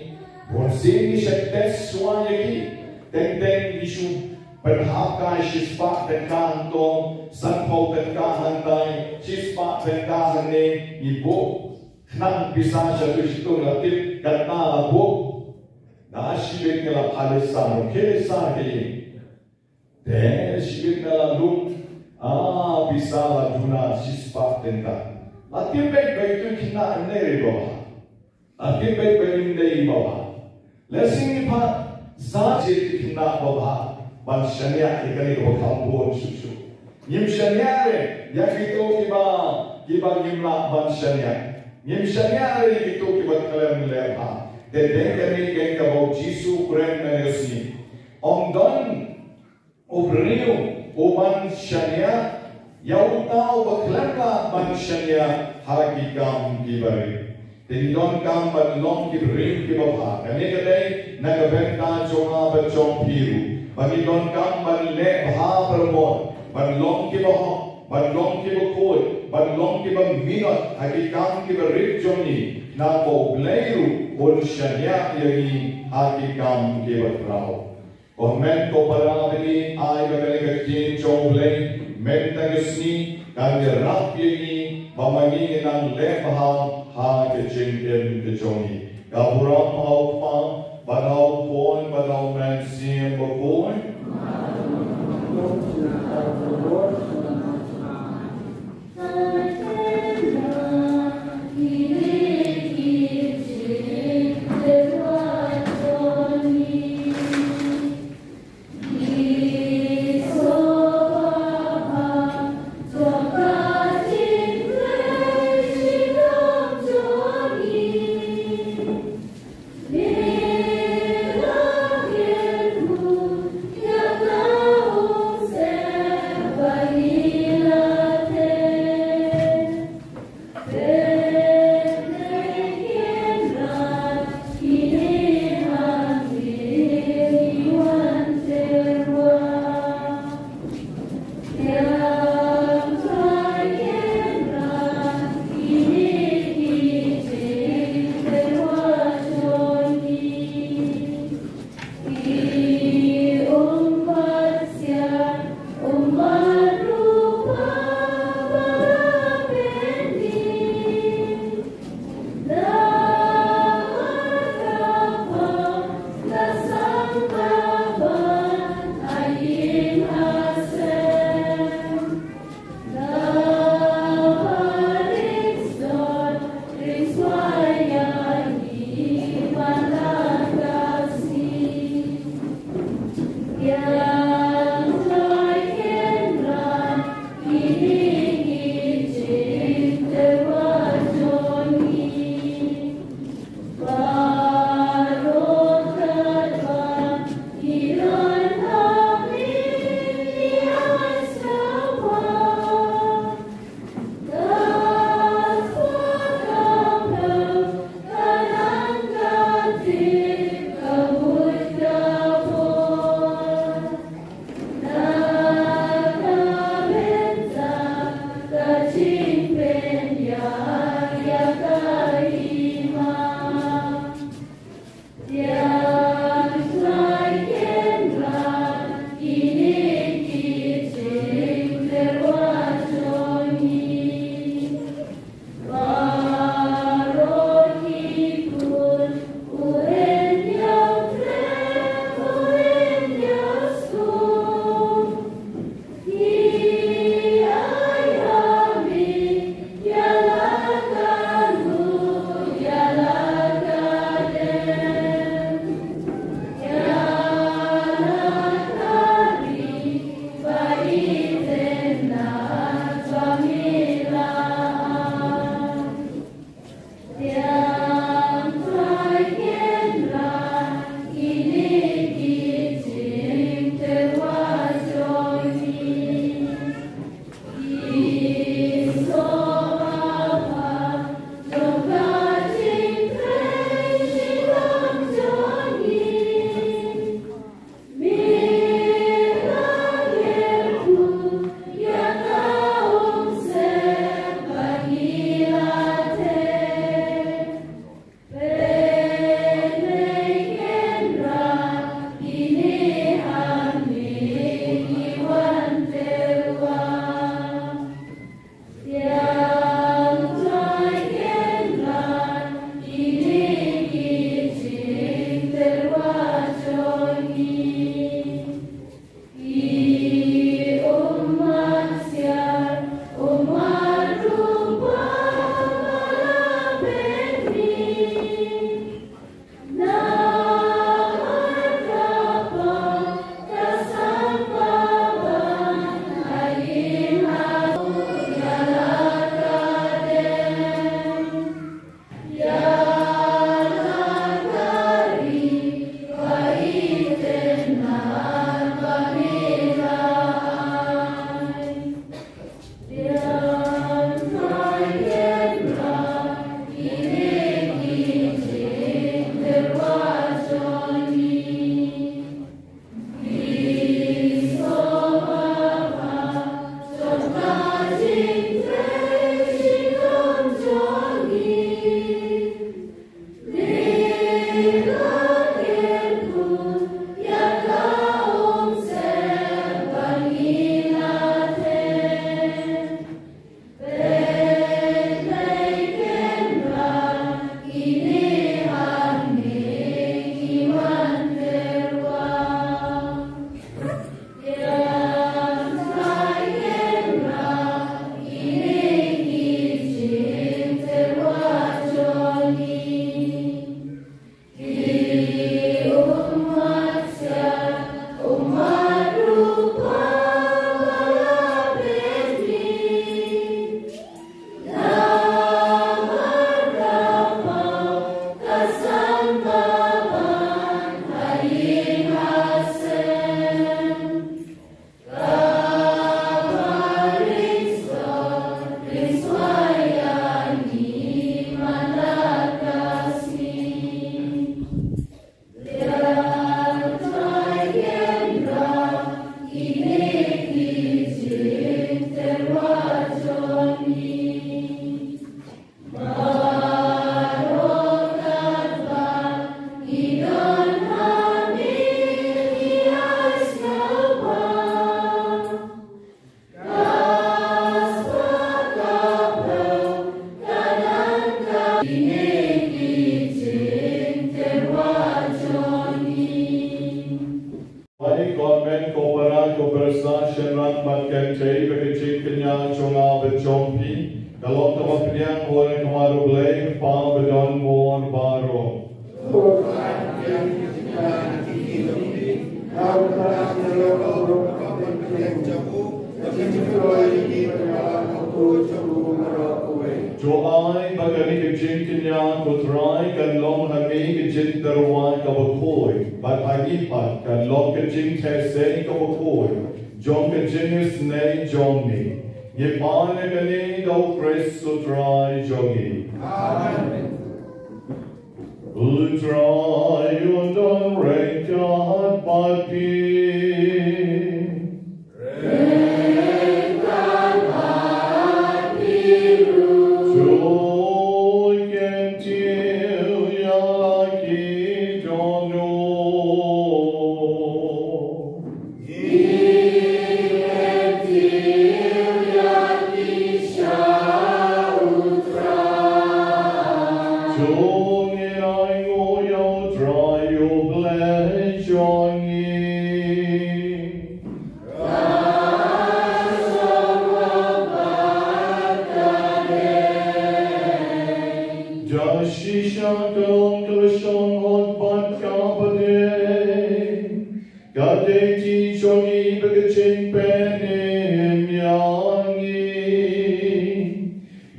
Bunsien ngi shait test shuwa ïa ki. Teng teng ngi shu pynhap kai shispah tyngka hangto, sanphew tyngka hangtai, shispah tyngka hangne, ngi buh khnang pisa shatu shatu la tip katno la buh. Na shibit ngi la phah leit sar, khie leit sar ha ïing. Te shibit na la lum, a, pisa la duna shispah tyngka. La tip beit ba itu i khynnah im dei re babha. La tip beit ba im dei babha. Lehse ngi pat sa jait ki khynnah babha ban shaniah ïa kane kaba kham bun shuh shuh. Ngim shaniah re ïa kito kiba, kiba ngim lah ban shaniah. Ngim shaniah re ïa kito kiba khlem leh bha. Te dei kane kaba u Jisu u kren kane ka sngi. Ym don u briew uban shaniah ïa uta uba khlem lah ban shaniah ha ki kam kiba rit. Te ngi donkam ban long ki briew kiba bha. Kane ka dei na ka bynta jong nga bad jong phi ruh. Ba ngi donkam ban leh bha barabor, ban long kiba hok, ban long kiba khuid, ban long kiba minot ha ki kam kiba rit jong ngi. Namar ba U Blei ruh un shaniah ïa ngi ha ki kam kiba khraw. Ko Hynmen ko para, ba ngi ai ba kane ka ktien jong U Blei mynta ka sngi kan ïarap ïa ngi ba ma ngi ngin nang leh bha ha ka jingim ka jong ngi. Ka burom ha U Kpa bad ha U Khun bad ha U Mynsiem Bakhuid. jong phi, ka long kaba pdiang ha u Blei Kpa badonbor baroh. To ai ba kane ka jingkñia, ko Trai, kan long ha me ka jingtyrwa kaba khuid, bad ha ngi pat kan long ka jingtheh sei kaba khuid jong ka jingisynei jong me. Ngi pan ïa kane da u Khrist u Trai jong ngi. Amen. U Trai un don ryngkat bad phi. To kyntiew ïa la ki dohnud. To ngin ainguh ïa u Trai u Blei jong ngi. Da shisha ka long ka lashon hok bad kaba dei, ka dei ti jong ngi bad ka jingpynim ïa ngi.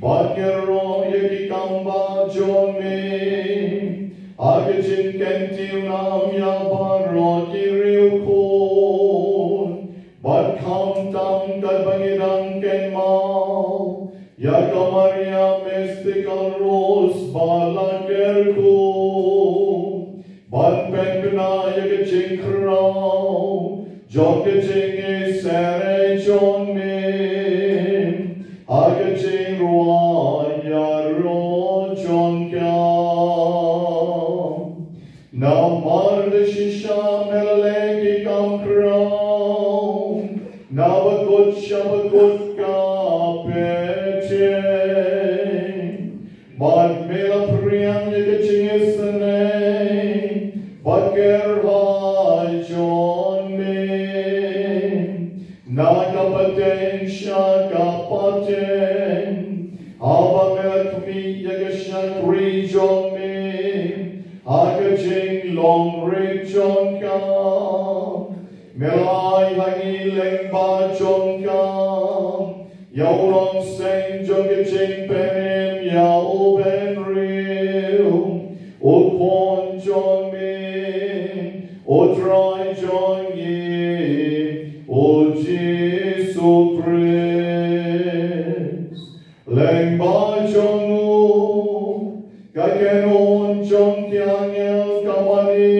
Bad ngi ïaroh ïa ki kambah jong me ha ka jingkyntiew nam ïa baroh ki riewkhuid. Bad khamtam katba ngi dang kynmaw ïa ka Maria Mystical Rose ba la kyrkhu, ban pynbna ïa ka jingkhraw jong ka jingisynei jong me ha ka jingrwai ïaroh jong ka. Namar da shisha me la leh ki kam khraw na bakut sha bakut ka pyrthei. Bad me la phriang ïa ka jingisynei bakyrhai jong me na ka pateng sha ka pateng. Haba me la khmih ïa ka shakri jong me ha ka jinglong rit jong ka, me la ai ha ngi lyngba jong ka ïa u nongseng jong ka jingpynim ïa u bynriew, u Khun jong me, u Trai jong ngi, u Jisu Khrist. Lyngba jong u ka kynhun jong ki angel ka mane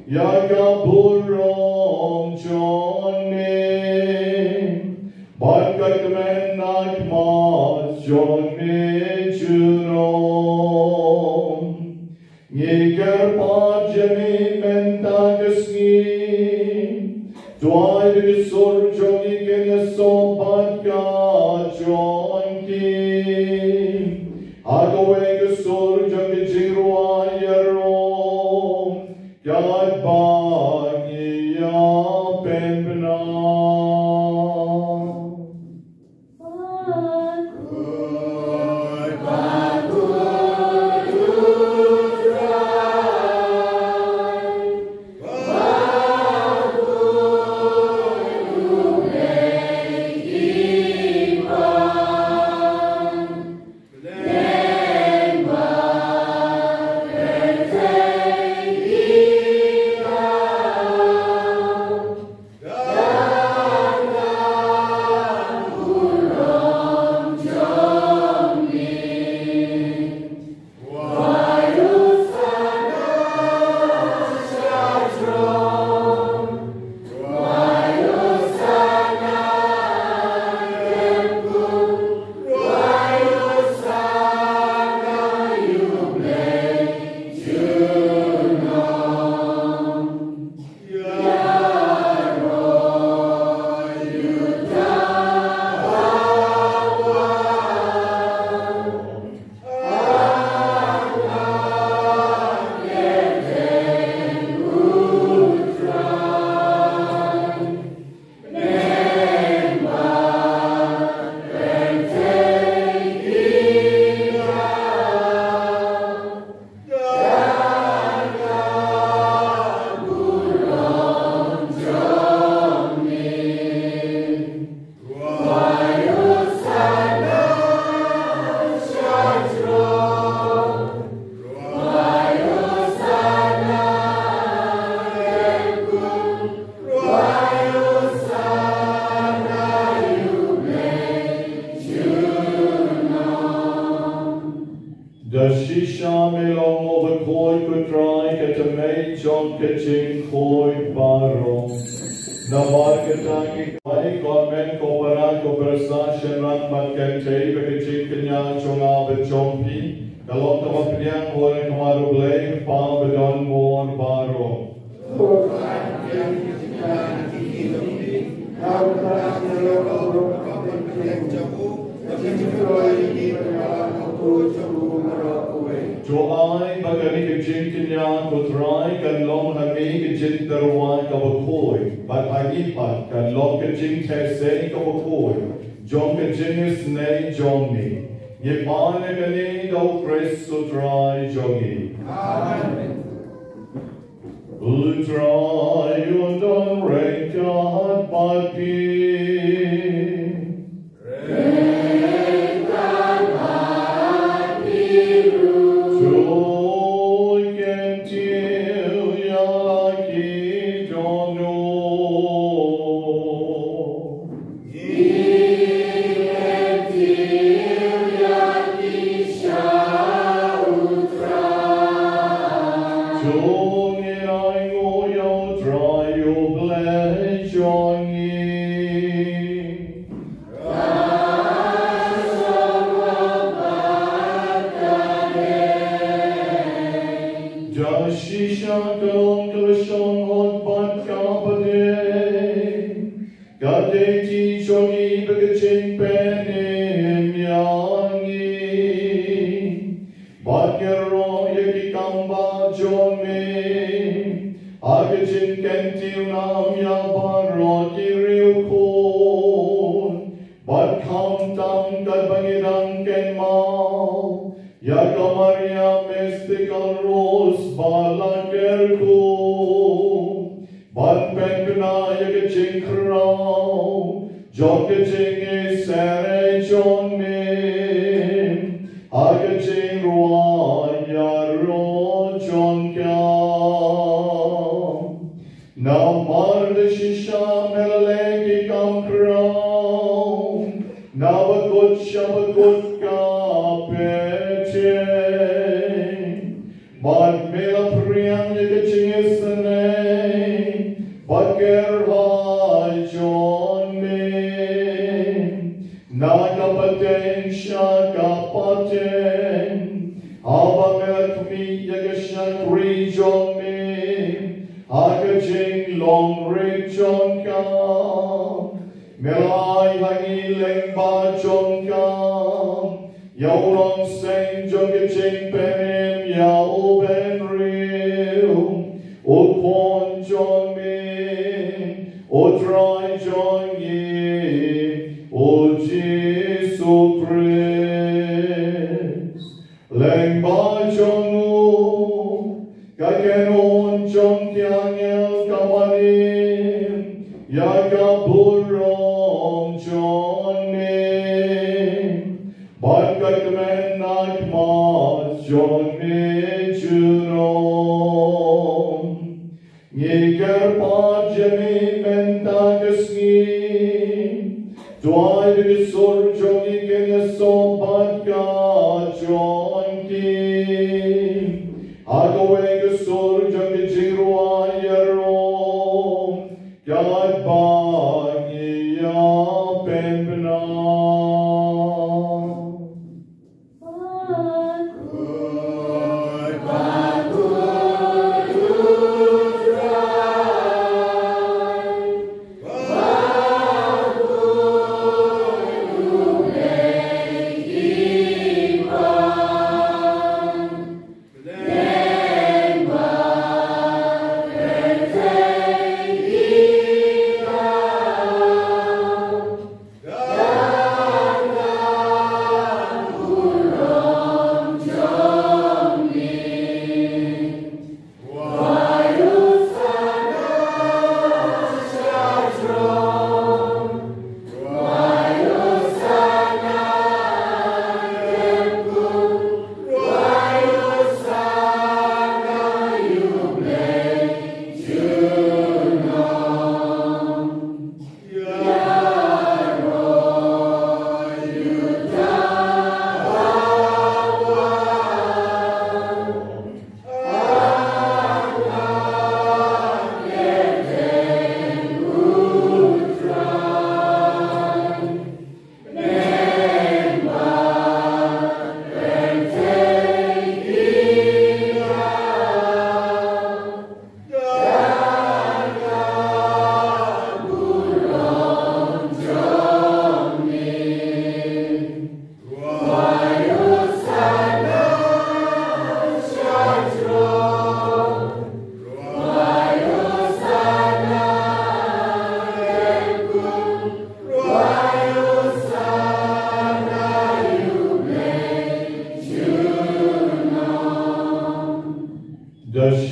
ïa ka burom jong me, bad ka kmen na khmat jong me junom. Ngi kyrpad ïa me mynta ka sngi. To ai ba ki sur jong ngi kin ïasoh bad ka jong ki ha kawei ka sur jong ka jingrwai ïaroh katba ngi ïa pynbna. Da shisha me long mo bakhuid ko Trai, ka tymmen jong ka jingkhuid baroh. Namar kata ngi kwah ïa ka hynmen ko para, ko para, sa shynrang bad kynthei, ba ka jingkñia jong nga bad jong phi ka long kaba pdiang ha u Blei Kpa badonbor baroh. To ai ba kane ka jingkñia ko Trai kan long ha ngi ka jingtyrwa kaba khuid, bad ha ngi pat kan long ka jingtheh sei kaba khuid jong ka jingisynei jong ngi. Ngi pan ïa kane da u Khrist u Trai jong ngi. Amen. U Trai un don ryngkat bad phi. To kyntiew ïa la ki dohnud. To ngin ainguh ïa u Trai u Blei jong ngi. Da shisha ka long ka lashon hok bad kaba dei. Ka dei ti jong ngi bad ka jingpynim ïa ngi. Bad ngi ïaroh ïa ki kam ba jong me ha ka jingkyntiew nam ïa baroh ki riewkhuid. Bad khamtam katba ngi dang kynmaw ïa ka Maria Mystikal Rose ba la kyrkhu. Ban pynbna ïa ka jingkhraw jong ka jingisynei jong me ha ka jingrwai ïaroh jong ka. Namar da shisha me la leh ki kam khraw na bakut sha bakut ka pyrthei. Bad me la phriang ïa ka jingisynei ba kyrhai jong me. Na ka pateng sha ka pateng, haba me la khmih ïa ka shakri jong me ha ka jinglong rit jong ka. Me la ai ha ngi lyngba jong ka ïa u nongseng jong ka jingpynim ïa u bynriew, u Khun jong me, u Trai jong ngi, u Jisu Khrist. Lyngba jong u, ka kynhun jong ki angel ka mane ïa ka burom jong me. Bad ka kmen na khmat jong me junom. Ngi kyrpad ïa me mynta ka sngi. To ai ba ki sur jong ngi kin ïasoh bad ka jong ki ha kawei ka sur jong ka jingrwai ïaroh katba ngi ïa pynbna.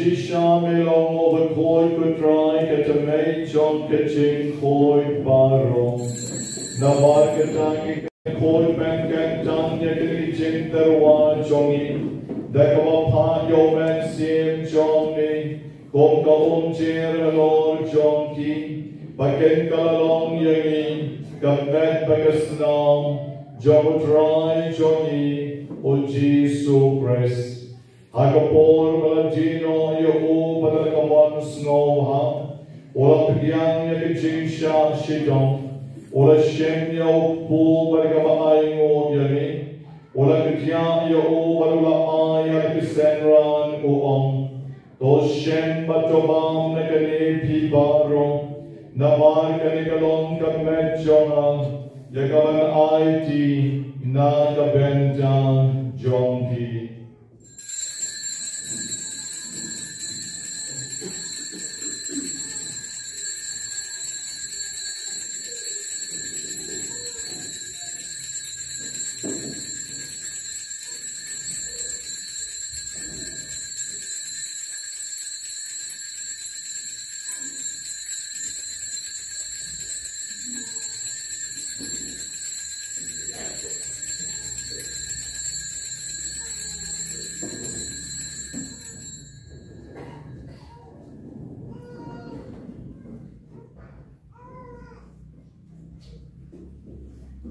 Shisha me long u bakhuid, ko Trai, ka tymmen jong ka jingkhuid baroh. Namar kata ngi khuid ban kyntang ïa kine ki jingtyrwa jong ngi da kaba phah ïa u Mynsiem jong me kum ka umjer halor jong ki, ba kin ka la long ïa ngi ka met bad ka snam jong u Trai jong ngi u Jisu Khrist. Ha ka por ba la die noh ïa u bad da ka mon sngewbha u la pdiang ïa ka jingshah shitom, u la shim ïa u kpu bad da kaba ainguh ïa ngi, u la kdiah ïa u bad u la ai ïa ki synran, u ong: To shem bad to bam na kane phi baroh, namar kane ka long ka met jong nga, ïa kaban aiti na ka bynta jong phi.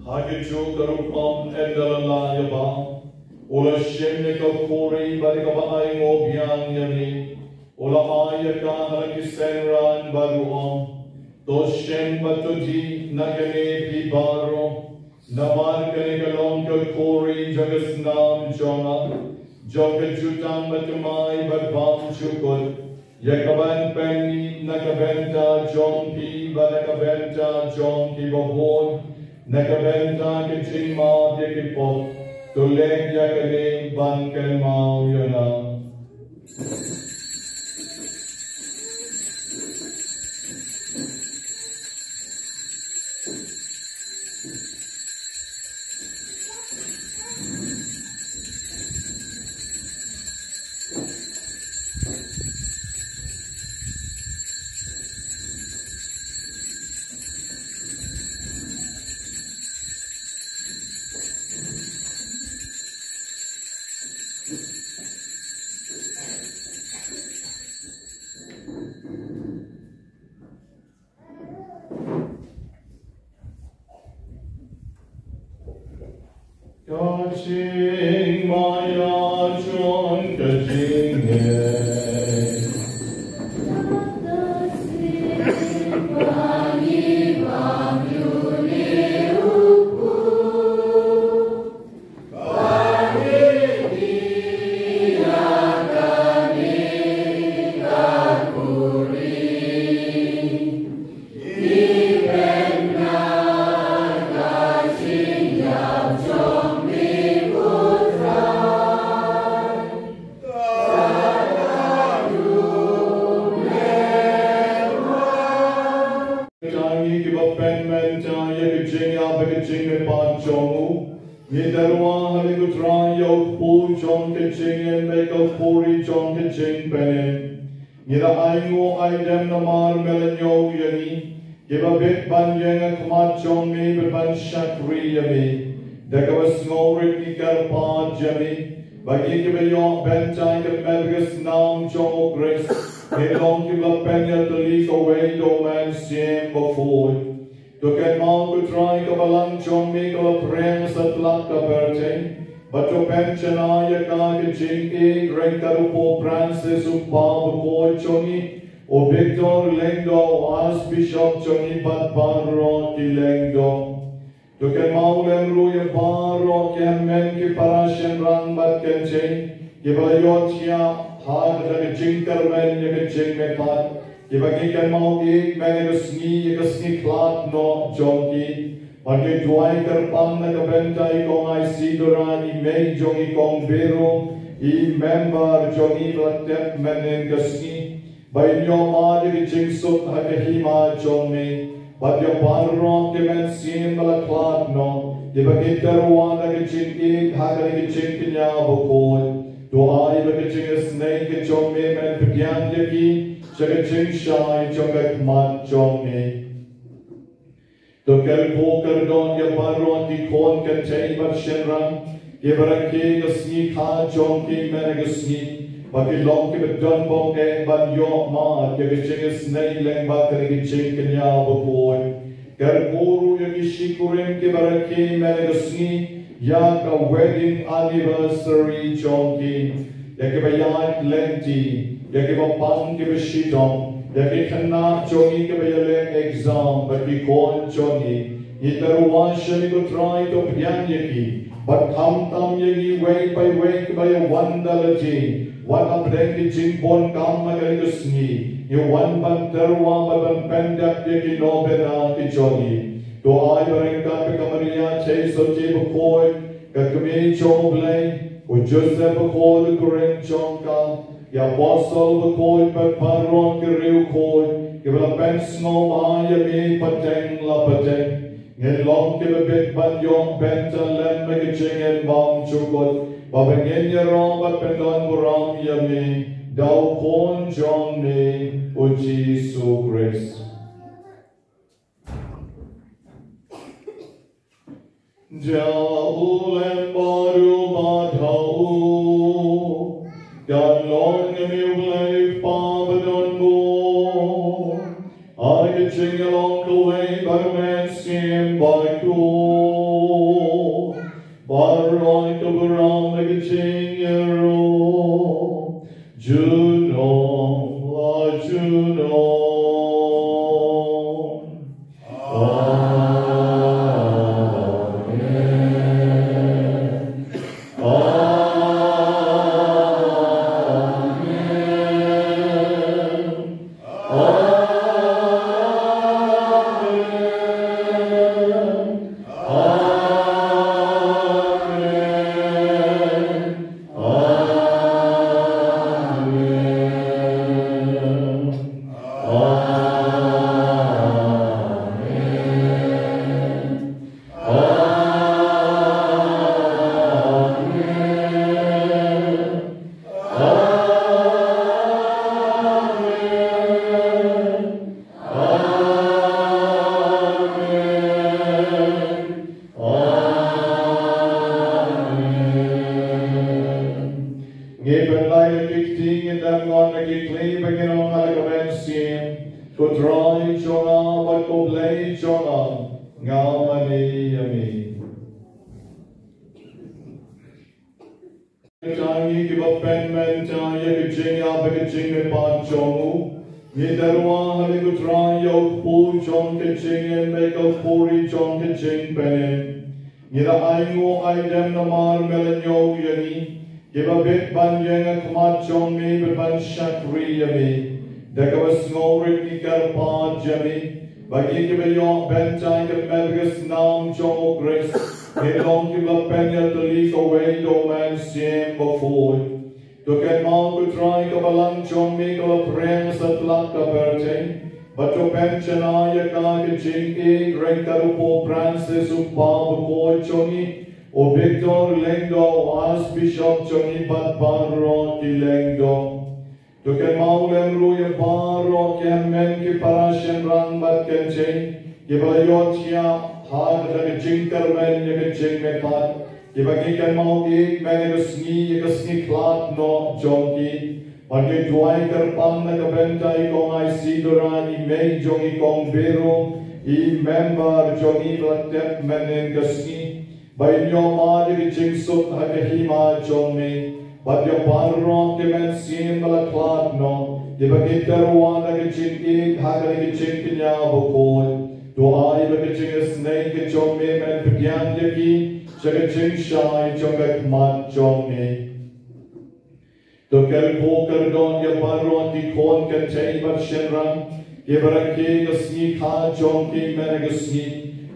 Ha kajuh ka rukom ynda la lah ïa bam, u la shim ïa ka khuri bad da kaba ainguh biang ïa ngi, u la ai ïa ka ha la ki synran bad u ong: To shem bad to dih na kane phi baroh, namar kane ka long ka khuri jong ka snam jong nga, jong ka jutang bad thymmai bad bymjukut, ïa kaban pynmih na ka bynta jong phi bad na ka bynta jong kiba bun, na ka bynta ka jingmap ïa ki pop. To leh ïa kane ban kynmaw ïa nga. Ka jingmaïa jong ka jingngeit. Ngi kiba pynmynta ïa ka jingïap bad ka jingmihpat jong u, ngi tyrwa ha me ko Trai ïa u kpu jong ka jingim bad ka khuri jong ka jingpynim. Ngi la ainguh aidem namar me la ñiew ïa ngi, kiba bit ban ïeng ha khmat jong me bad ban shakri ïa me. Da kaba sngewrit ngi kyrpad ïa me ba ngi kiba ïoh bynta ïa ka met ka snam jong u Khrist, ngin long kiba pynïatylli kawei da u Mynsiem Bakhuid. To kynmaw ko Trai ka balang jong me kaba pyrshang satlak ka pyrthei, bad to pynshna ïa ka ka jingïeit ryngkat u Pope Francis u Kpa Bakhuid jong ngi, u Victor Lyngdoh u Archbishop jong ngi bad baroh ki lyngdoh. To kynmaw lem ruh ïa baroh ki hynmen ki para shynrang bad kynthei kiba la ïohthiah ha kata ka jingkyrmen ïa ka jingmihpat, kiba ngi kynmaw ïeit mynne ka sngi ïa ka sngi khlad noh jong ki. Bad ngi duwai kyrpang na ka bynta i Kong Isidora, i mei jong i Kong Bero, i member jong ngi ba la tep mynne ka sngi, ba in ïoh mad ïa ka jingsuk ha ka hima jong me. Bad ïa baroh ki mynsiem ba la khlad noh, kiba ngi tyrwa da ka jingïeit ha kane ka jingkñia bakhuid, to ai ba ka Ka jingisynei ka jong me men pdiang ïa ki sha ka jingshai jong ka khmat jong me. To kyrkhu kyrdon ïa baroh ki khun kynthei bad shynrang kiba rakhe ka sngi kha jong ki mynne ka sngi, ba ki long kiba don bok eh ban ïoh mad ïa ka jingisynei lyngba kane ka jingkñia bakhuid. Kyrkhu ruh ïa ki shikurim kiba rakhe mynne ka sngi ïa ka wedding anniversary jong ki, ïa kiba ïaid lynti, ïa kiba pang kiba shitom, ïa ki khynnah jong ngi kiba ïaleh exam bad ki khun jong ngi. Ngi tyrwa sha me ko Trai, to pdiang ïa ki bad khamtam ïa ngi wei pa wei kiba ïawan da lade, wat hapdeng ki jingbun kam ha kane ka sngi. Ngi wan ban tyrwa bad ban pyndep ïa ki nongpynim ki jong ngi. To ai ba ryngkat bad ka Maria Theisotti bakhuid, ka kmie jong U Blei, u Joseph bakhuid u kyrhai jong ka, ki apostol bakhuid bad baroh ki riewkhuid kiba la pynsngewbha ïa me pateng la pateng, ngin long kiba bit ban ïoh bynta lem ha ka jingim bymjukut, ba ngin ïaroh bad pyndonburom ïa me da u Khun jong me, u Jisu Khrist. Da u lem bad u bad ha u, kan long ïa me U Blei Kpa badonbor, ha ka jingïalong kawei bad U Mynsiem Bakhuid, baroh ki burom ha ka jingïaroh, junom la junom. Amen. Amen. Amen. Amen. Amen. Amen. Amen. Amen. Amen. Amen. Amen. Ngi pynlait ïa ki kti, ngi dang ngon ïa ki kti ba ngin ong ha la ka mynsiem: Ko Trai jong nga bad ko Blei jong nga, nga mane ïa me. Ngi kiba pynmynta ïa ka jingïap bad ka jingmihpat jong u, ngi tyrwa ha me ko Trai ïa u kpu jong ka jingim bad ka puri jong ka jingpynim. Ngi la ainguh aidem namar me la ñiew ïa ngi, kiba bit ban ïeng ha khmat jong me bad ban shakri ïa me. Da kaba sngewrit ngi kyrpad ïa me ba ngi kiba ïoh bynta ïa ka met ka snam jong u Khrist, ngin long kiba pynïatylli kawei da u Mynsiem Bakhuid. To kynmaw ko Trai ka balang jong me kaba pyrshang satlak ka pyrthei, bad to pynshna ïa ka ha ka jingïeit ryngkat u Pope Francis u kpa bakhuid jong ngi, u Victor lyngdoh u Archbishop jong ngi bad baroh ki lyngdoh. To kynmaw lem ruh ïa baroh ki hynmen ki para shynrang bad kynthei kiba la ïohthiah ha ka jingkyrmen ïa ka jingmihpat, kiba ngi kynmaw ïeit mynne ka sngi ïa ka sngi khlad noh jong ki. Bad ngi duwai kyrpang na ka bynta i Kong Isidora, i mei jong i Kong Biru, i member jong i ba la tep mynne ka sngi, ba in ïoh mad ïa ka jingsuk ha ka hima jong me. Bad ïa baroh ki mynsiem ba la khlad noh, kiba ngi tyrwa da ka jingïeit ha kane ka jingkñia bakhuid, to ai ba ka jingisynei ka jong me men pdiang ïa ki sha ka jingshai jong ka khmat jong me. To kyrkhu kyrdon ïa baroh ki khun kynthei bad shynrang kiba rakhe ka sngi kha jong ki mynne ka sngi,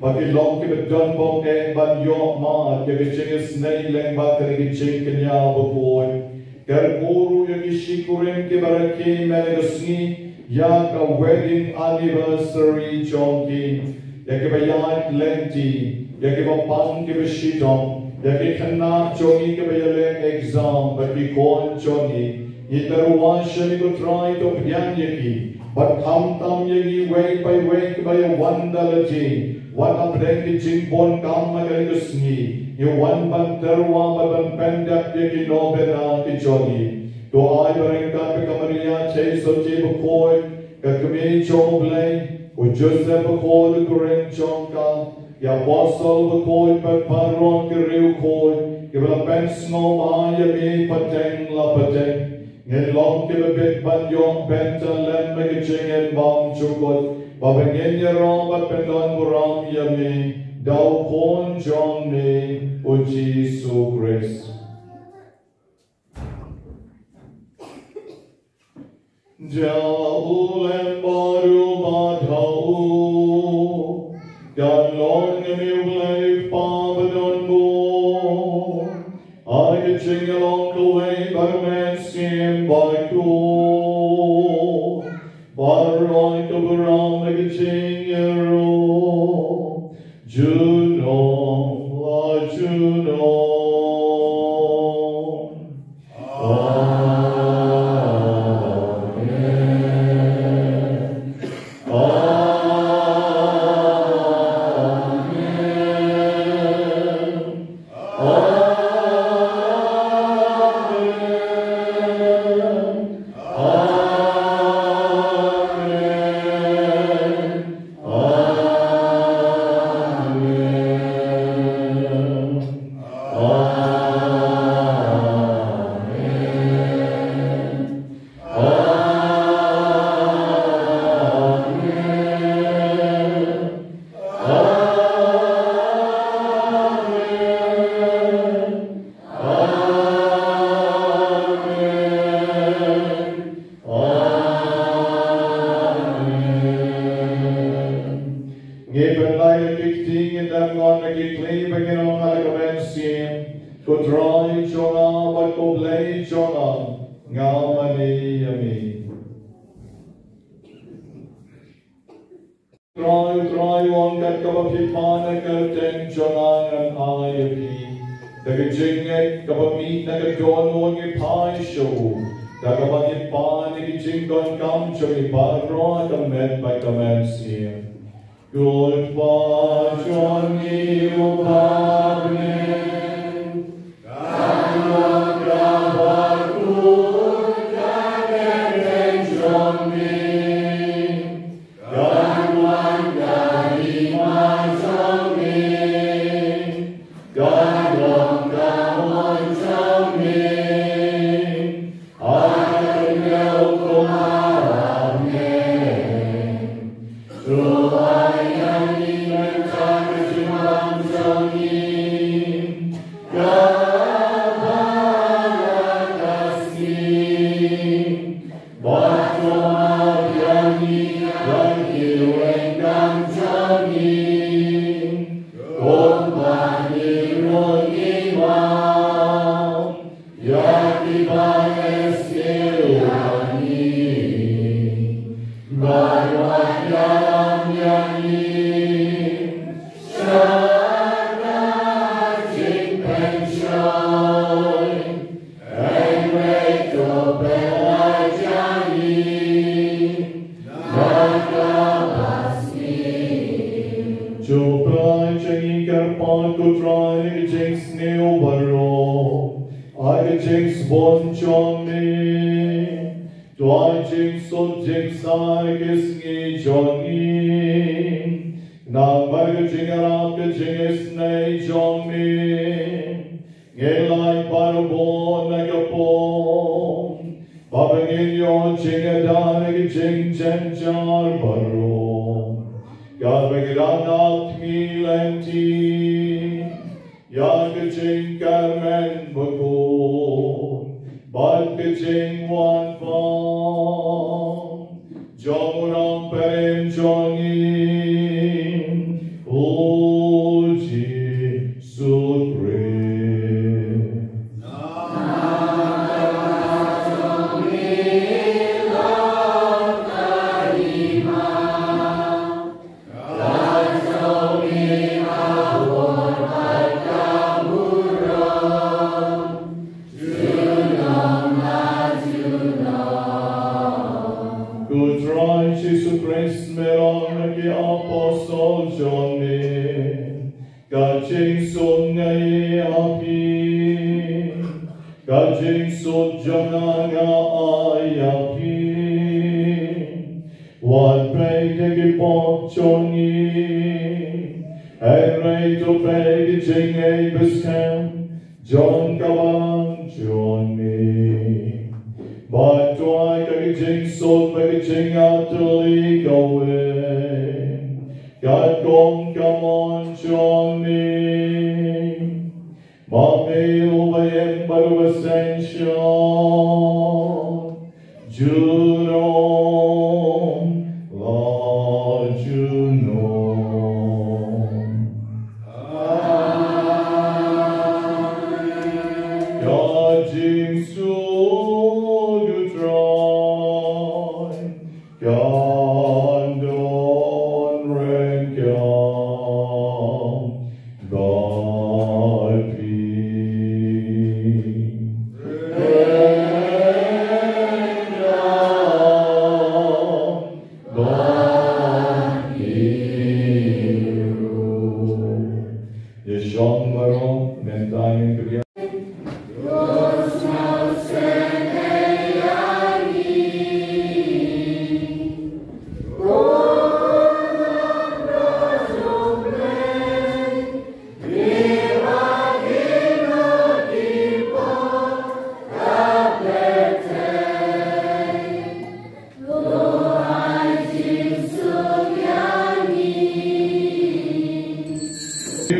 ba ki long kiba don bok eh ban ïoh mad ïa ka jingisynei lyngba kane ka jingkñia bakhuid. Kyrkhu ruh ïa ki shikurim kiba rakhe mynne ka sngi ïa ka wedding anniversary jong ki, ïa kiba ïaid lynti, ïa kiba pang kiba shitom, ïa ki khynnah jong ngi kiba ïaleh exam Sam bad ki khun jong ngi, ngi tyrwa sha me ko Trai, to pdiang ïa ki, bad khamtam ïa ngi wei pa wei kiba ïa wan da lade, wat hapdeng ki jingbun kam ha kane ka sngi, ngi wan ban tyrwa bad ban pyndep ïa ki nongpynïaid ki jong ngi. To ai ba ryngkat bad ka Maria Theisotti bakhuid, ka kmie jong U Blei, u Joseph bakhuid u kren jong ka, ki apostol bakhuid bad baroh ki riewkhuid kiba la pynsngew bha ïa me pateng la pateng, ngin long kiba bit ban ïoh bynta lem ha ka jingim bymjukut, ba ngin ïaroh bad pyndonburom ïa me da u Khun jong me u Jisu Khrist. Da u lem bad u bad ha u, kan long ïa me U Blei Kpa badonbor, ha ka jingïalong kawei bad Mynsiem Bakhuid, baroh ki burom ha ka jingïaroh junom la junom. Amen. Amen. Amen. Amen. Amen. Amen. Amen. Amen. Amen. Amen. Ngi pynlait ïa ki kti, ngi dang ngon ïa ki kli, ba ngin ong ha la ka mynsiem: Ko Trai jong nga bad ko Blei jong nga, nga mane ïa me. Trai, Trai, u ong, kat kaba phi pan ha ka kyrteng jong nga ngan ai ïa phi. Da ka jingngeit kaba mih na ka dohnud ngi phai sha u, da kaba ngi pan ïa ki jingdonkam jong ngi baroh ha ka met bad ka mynsiem. Ko Kpa jong ngi uba ha bneng, kan long kaba khuid ka kyrteng jong me. Kan wan ka hima jong me. Kan long ka mon jong me ha ka khyndew kumba ha bneng. To ai ïa ngi mynta ka jingbam jong ngi kaba ha ka sngi. Bad to map ïa ngi ïa ki weng kam jong ngi, kumba ngi ruh ngi map ïa kiba ngi sngewthuh ïa ngi. Bad wat ïalam ïa ngi sha ka jingpynshoi, hynrei to pynlait ïa ngi na ka basniew. To pynlait ïa ngi kyrpad ko Trai na ka jingsniew baroh, ha ka jingsbun jong me. To ai jingsuk jingsaid ha ki sngi jong ngi, namar ka jingïarap ka jingisynei jong me. Ngin lait barabor na ka pop, ba ngin ïoh jingïada na ki jingjynjar baroh, kaba ngi dang ap khmih lynti ïa ka jingkyrmen bakhuid bad ka jingwan pat jong u Nongpynim jong ngi, u Jisu Khrist. Ka jingsuk jong nga nga ai ïa phi. Wat peit ïa ki pop jong ngi, hynrei to peit ïa ki jingïeit bad skhem jong ka balang jong ngi. Bad duwai ïa ki jingsuk bad ki jingïatylli kawei, katkum ka mon jong ngi. Ma me uba ïeit bad uba synshar junom la junom. Amen. Ka jingsuk U Trai kan don ryngkat bad phi. Ryngkat bad phi ruh. Ïa shong baroh, mynta ngin pdiang.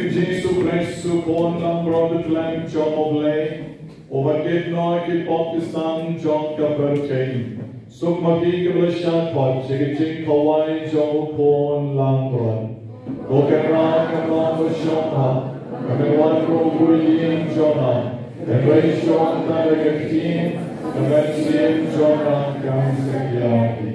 Jisu Khrist, U Khun langbrot u khlem jong U Blei, uba kit noh ïa ki pop ki sam jong ka pyrthei. Suk ma phi kiba la shah khot sha ka jingkhawai jong U Khun langbrot. Ko Kynrad, kynmaw ba shong ha, ba men wan ruh ha ïing jong nga. Hynrei shong tang da ka ktien, ka mynsiem jong nga kan sa ïaid.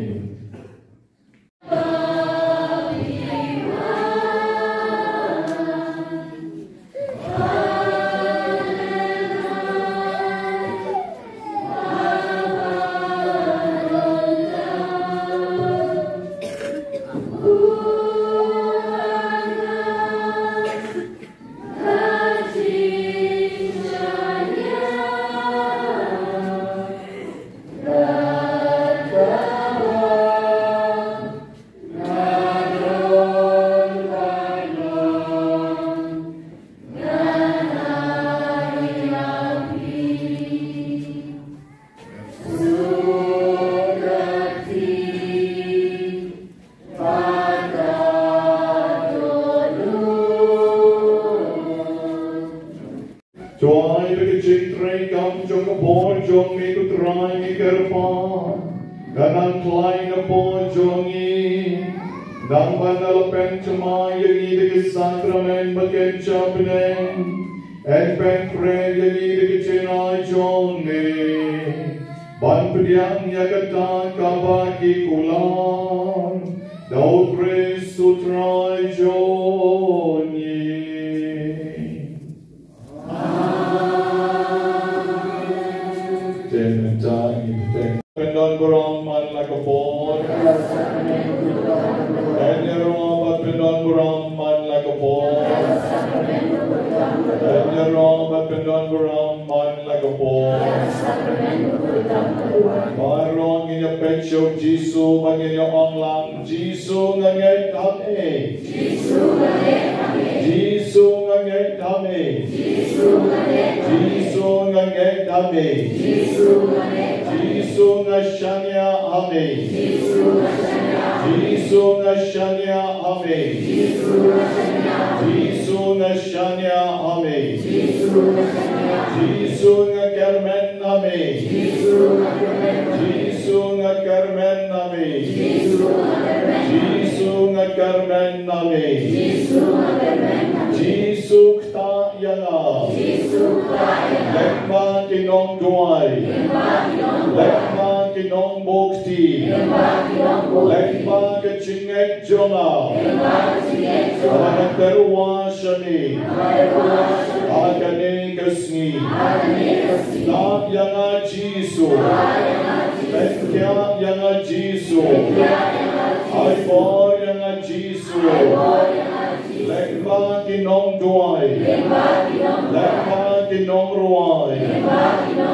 Duwai ba ka jingtrei kam jong ka bor jong me, ko Trai, ngi kyrpad, kan nang khlaiñ na bor jong ngi. Nang ban da la pynthymmai ïa ngi da ki sakramen ba kin jia bneng. Yn pynkhreh ïa ngi da ki jingai jong me ban pdiang ïa kata kaba ki kular. Da U Khrist U Trai jong ngi. Amen. Te mynta ngin bteng. Pyndon burom man la ka bor. Yn ïaroh bad pyndon burom man la ka bor. Yn ïaroh bad pyndon burom man la ka bor. Baroh ngin ïa peit sha U Jisu bad ngin ïa ong lang: Jisu, nga ngeit ha me. Jisu, nga ngeit ha me. Jisu, nga ngeit ha me. Jisu, nga ngeit ha me. Jisu, nga ngeit ha me. Jisu, nga shaniah ha me. Jisu, nga shaniah ha me. Jisu, nga shaniah ha me. Jisu, nga shaniah ha me. Jisu, nga shaniah ha me. Jisu, nga shaniah ha me. Jisu, nga kyrmen ha me. Jisu, nga kyrmen ha me. Jisu, nga kyrmen ha me. Jisu, nga kyrmen ha me. Jisu, ktah ïa nga. Jisu, ktah ïa nga. Lyngba ki nongduwai. Lyngba ki nongduwai. Lyngba ki nongbuh kti. Lyngba ki nongbuh kti. Lyngba ka jingngeit jong nga. Lyngba ka jingngeit jong nga. Haba nga tyrwa sha me. Haba nga tyrwa sha me. Ha kane ka sngi. Ha kane ka sngi. Ktah ïa nga Jisu. Ktah ïa nga Jisu. Pynkhiah ïa nga Jisu. Pynkhiah ïa nga Jisu. Ai bor ïa nga Jisu. Ai bor ïa nga Jisu. Lyngba ki nongduwai. Lyngba ki nongduwai. Lyngba ki nongrwai. Lyngba ki nongrwai.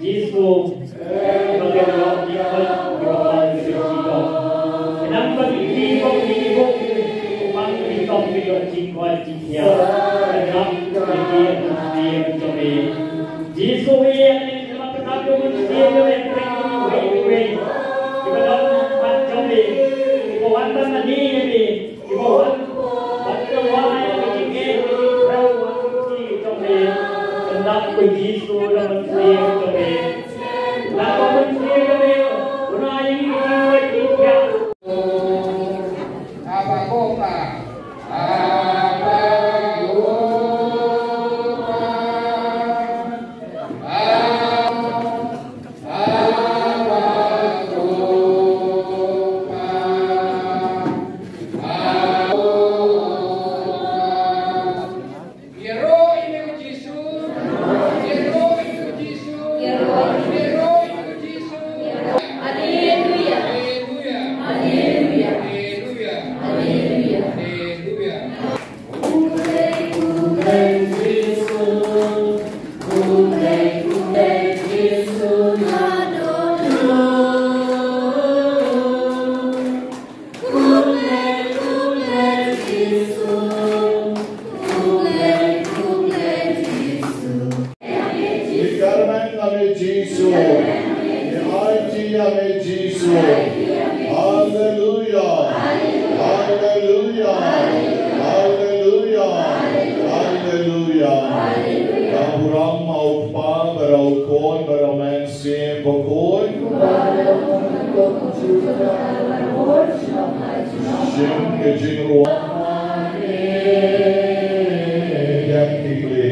Jisu, ba ka ïoh jingkoit ïa ka shitom. Khnang ba ki kti ba ki bok, ba ki shitom ki ïoh jingkoit jingkhiah. Khnang ba ki ïoh jingkoit jingkhiah. Jisu ïa ngi, khnang ba ki ïoh jingkoit jingkhiah. Kiba don pat jong me, kiba wan ban mane ïa me, kiba wan ban tyrwa ïa ka jingeh ka jingkhrew ha ka kti jong me. Khnang ba Jisu da mynsiem jong me. Khnang ba mynsiem jong me un ai ïa ngi ka jingkoit jingkhiah. Aba Kpa, Aba Kpa, Aba Ïaroh ïa u Jisu. Ïaroh ïa u Jisu. Ïaroh ïa u Jisu. Haleluya. Haleluya. Haleluya. Haleluya. Haleluya. Ngi kyrmen ïa me Jisu. Ngi aiti ïa me Jisu. Haleluya. Haleluya. Haleluya. Haleluya. Ka burom ha u Kpa bad ha u Khun bad ha u Mynsiem Bakhuid. Shim ka jingrwai. Ïa ki kli.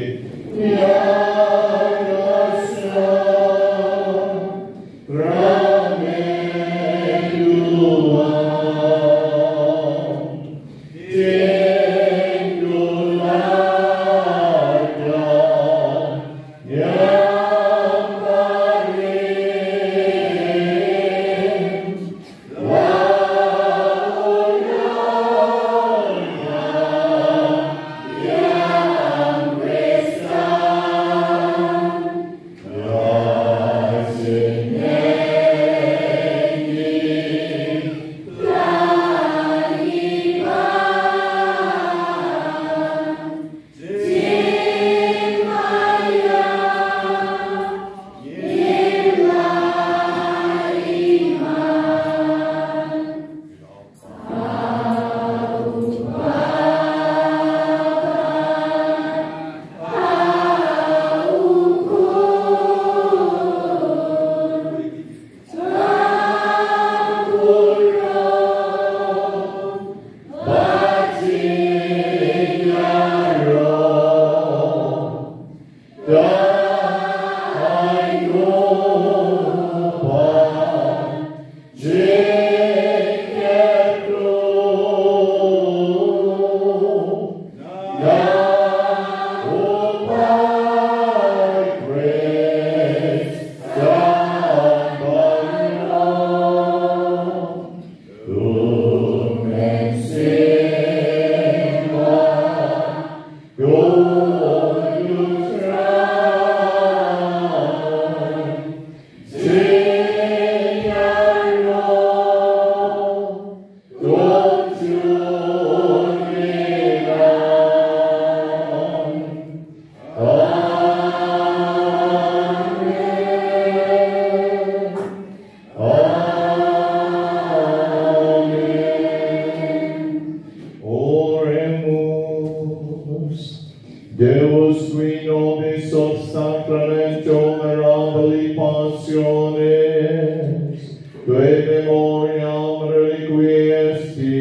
Oremus. Deus, qui nobis ob sacramentum mirabili passionis, tui memoriam reliquiesti,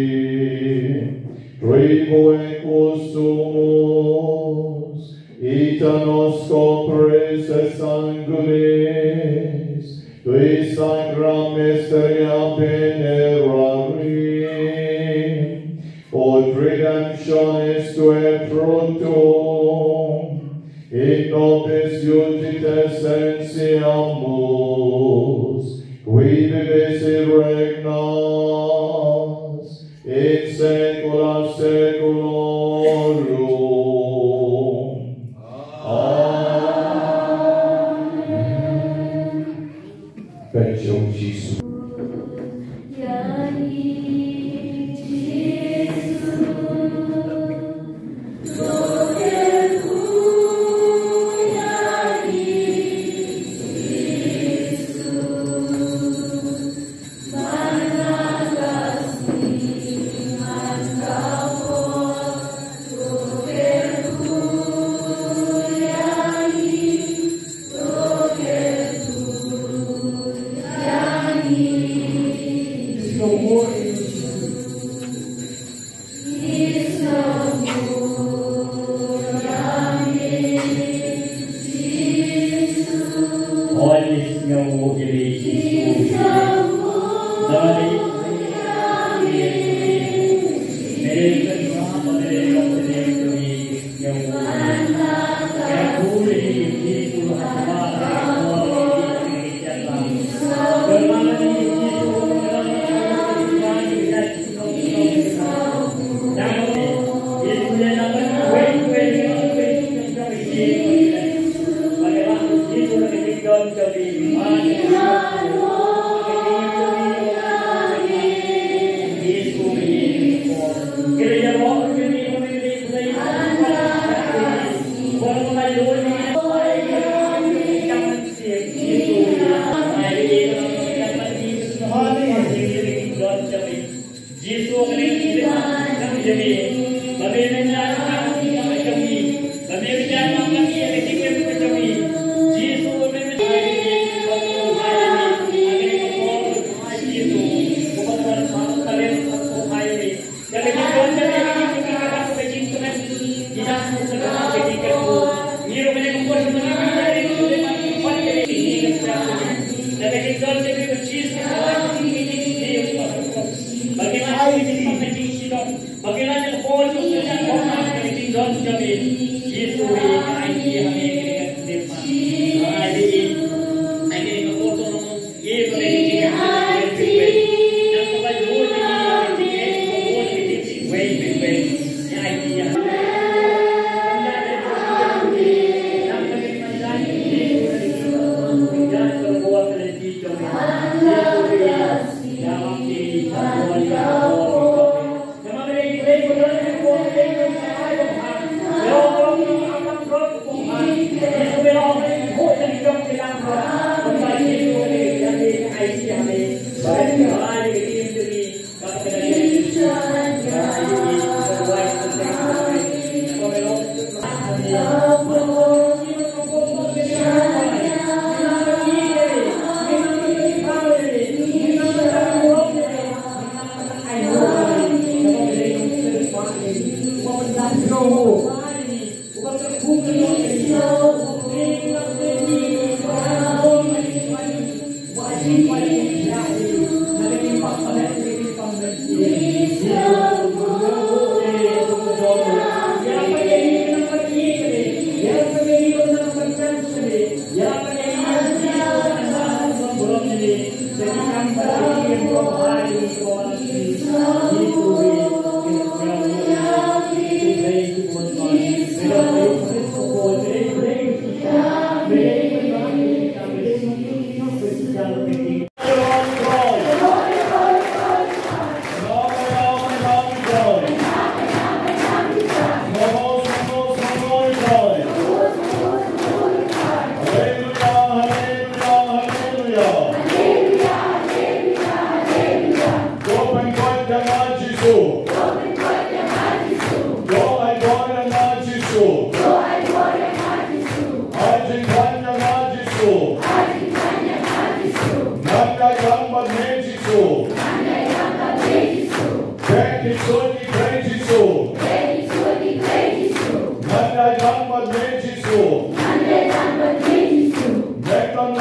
tribuequo sumus, ita nos copres et sanguinis, tui sacra mysteria venerarim, ut redemptionis tuae fructum, in nobis iudice sentiamus, qui vivis et regnas in saecula saeculorum. Amen. Peit ïa u Jisu. Jisu. Ngan dei tang bad me Jisu. Ngan dei tang bad me Jisu. Ngan dei tang bad me Jisu. Ngan dei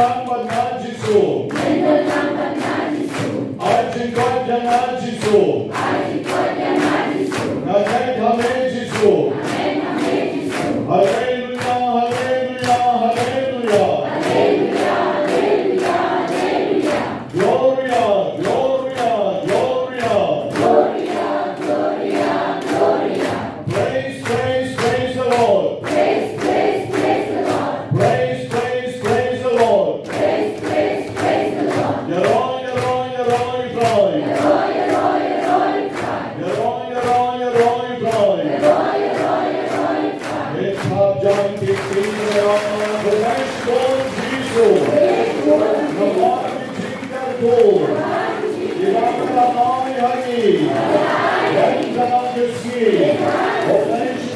tang bad me Jisu. Ai jingkoit ïa nga Jisu. Ai jingkoit ïa nga Jisu. Nga ngeit ha me Jisu. Nga ngeit ha me Jisu. Haleluya, haleluya, haleluya. Haleluya, haleluya, haleluya. Gloria, gloria, gloria. Gloria, gloria, gloria. Praise, praise, praise the Lord. Praise, praise, praise the Lord. Praise, praise, praise the Lord. Praise, praise, praise the Lord. Ïaroh, ïaroh, ïaroh, ïaroh. Ïaroh, ïaroh, ïaroh, ïaroh. Ïaroh, ïaroh, ïaroh, ïaroh. Ïaroh, ïaroh, ïaroh, ïaroh. Ngin sa ïa ïaroh, ïaroh, ïaroh. Praise God, Jisu. Praise God, Jisu. Namar ki jingkyrkhu. Namar ki jingkyrkhu. Kiba la ai ha ngi. Kiba la ai ha ngi. Ïa ka sngi. Ïa ka sngi.